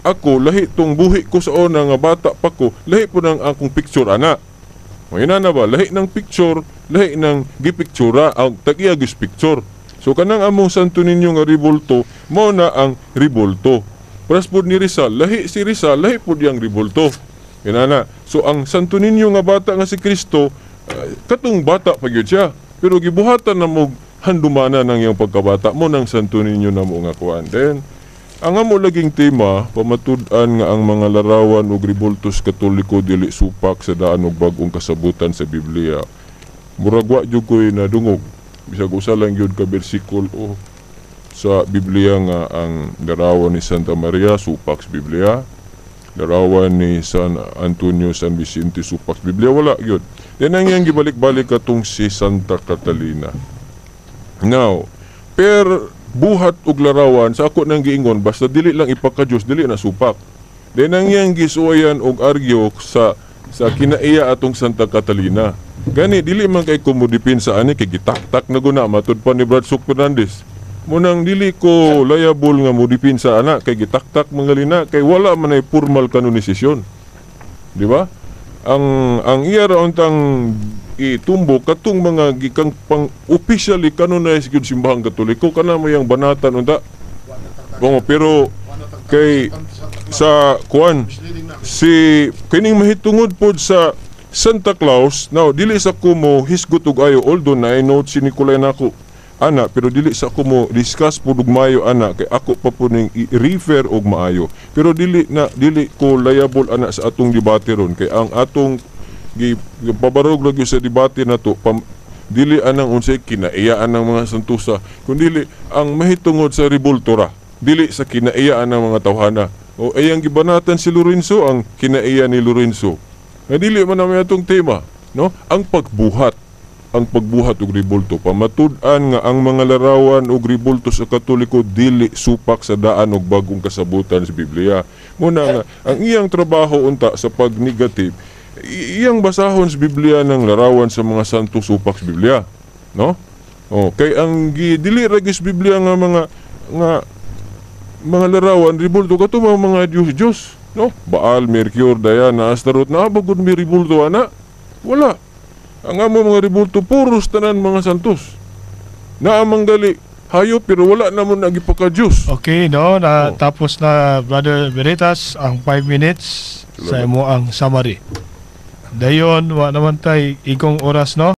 ako lahi tong buhi ko sa una nga bata pa ko, lahi po nang akong picture ana. Mayna na ba lahi ng picture, lahi ng gipictura ang tag-iya gis picture. So kanang among Santo Niño nga ribulto, mao na ang ribulto. Paras pod ni Rizal, lahi si Rizal, lahi pod yang ribulto. Inana. So ang Santo Niño nga bata nga si Kristo, katong bata pa gyud siya. Pero gibuhatan na mo handumana ng iyang pagkabata mo ng Santo Niño na mo nga kuan. Then ang amo laging tema, pamatud-an nga ang mga larawan ug ribultos Katoliko dili supak sa daan og bag-ong kasabutan sa Biblia. Murag wa jud ko'y nadungog. Bisag usa lang gyud ka bersikulo o sa Biblia nga ang larawan ni Santa Maria supak sa Biblia. Larawan ni San Antonio, San Vicente supak sa Biblia, wala gyud. Then ang iyang gibalik-balik katong si Santa Catalina. Now, per buhat og larawan sa ako nang giingon basta dili lang ipaka-Dios, dili na supak. Then ang iyang gisuwayan og argue sa kinaiya atong Santa Catalina. Gani dili man kay ko mo depensa ani kay gitaktak na guna matud pa ni Brad Suk Fernandez. Munang dili ko liable nga mo depensa ana kay gitaktak mga lina kay wala man ay formal kanonisasyon. Di ba? Ang iya ra untang itumbo katong mga gikang pang officially canonized gyud simbahang Katoliko kana mo yang banatan unta. Oo, pero kay sa kuan si kining mahitungod pod sa Santa Claus. Now, dili sa ko mo hisgot og ayo, although na note si Nicolay nako ana, pero dili sa ko mo discuss pud og maayo ana kay ako pa po ning i-refer og maayo, pero dili na dili ko liable ana sa atong debate ron kay ang atong gipabarog lagi sa debate na to dili anang unsay kinaiyaan ng mga santusa, kundi ang mahitungod sa ribulto ra, dili sa kinaiyaan ng mga tawhana o ay ang gibanatan si Lorenzo, ang kinaiya ni Lorenzo nga dili man namin atong tema, no? Ang pagbuhat og ribulto, pamatud-an nga ang mga larawan og ribulto sa Katoliko dili supak sa daan og bagong kasabutan sa Biblia. Muna nga ang iyang trabaho unta sa pagnegative, iyang basahon sa Biblia ng larawan sa mga santo supak sa Biblia, no? Oh, kay ang dili ra gyud sa Biblia nga mga larawan ribulto kato mga Diyos Diyos, no? Baal, Mercure, Diana, Astaroth na bagod may ribulto ana? Wala. Ang amo mga ribulto puros tanan mga santos. Naamang gali hayo pero wala namon nagipaka Diyos. Okay, no, na Oh. tapos na, Brother Veritas, ang 5 minutes sa Salamat. imo ang summary. Dayon, wa naman tay igong oras, no?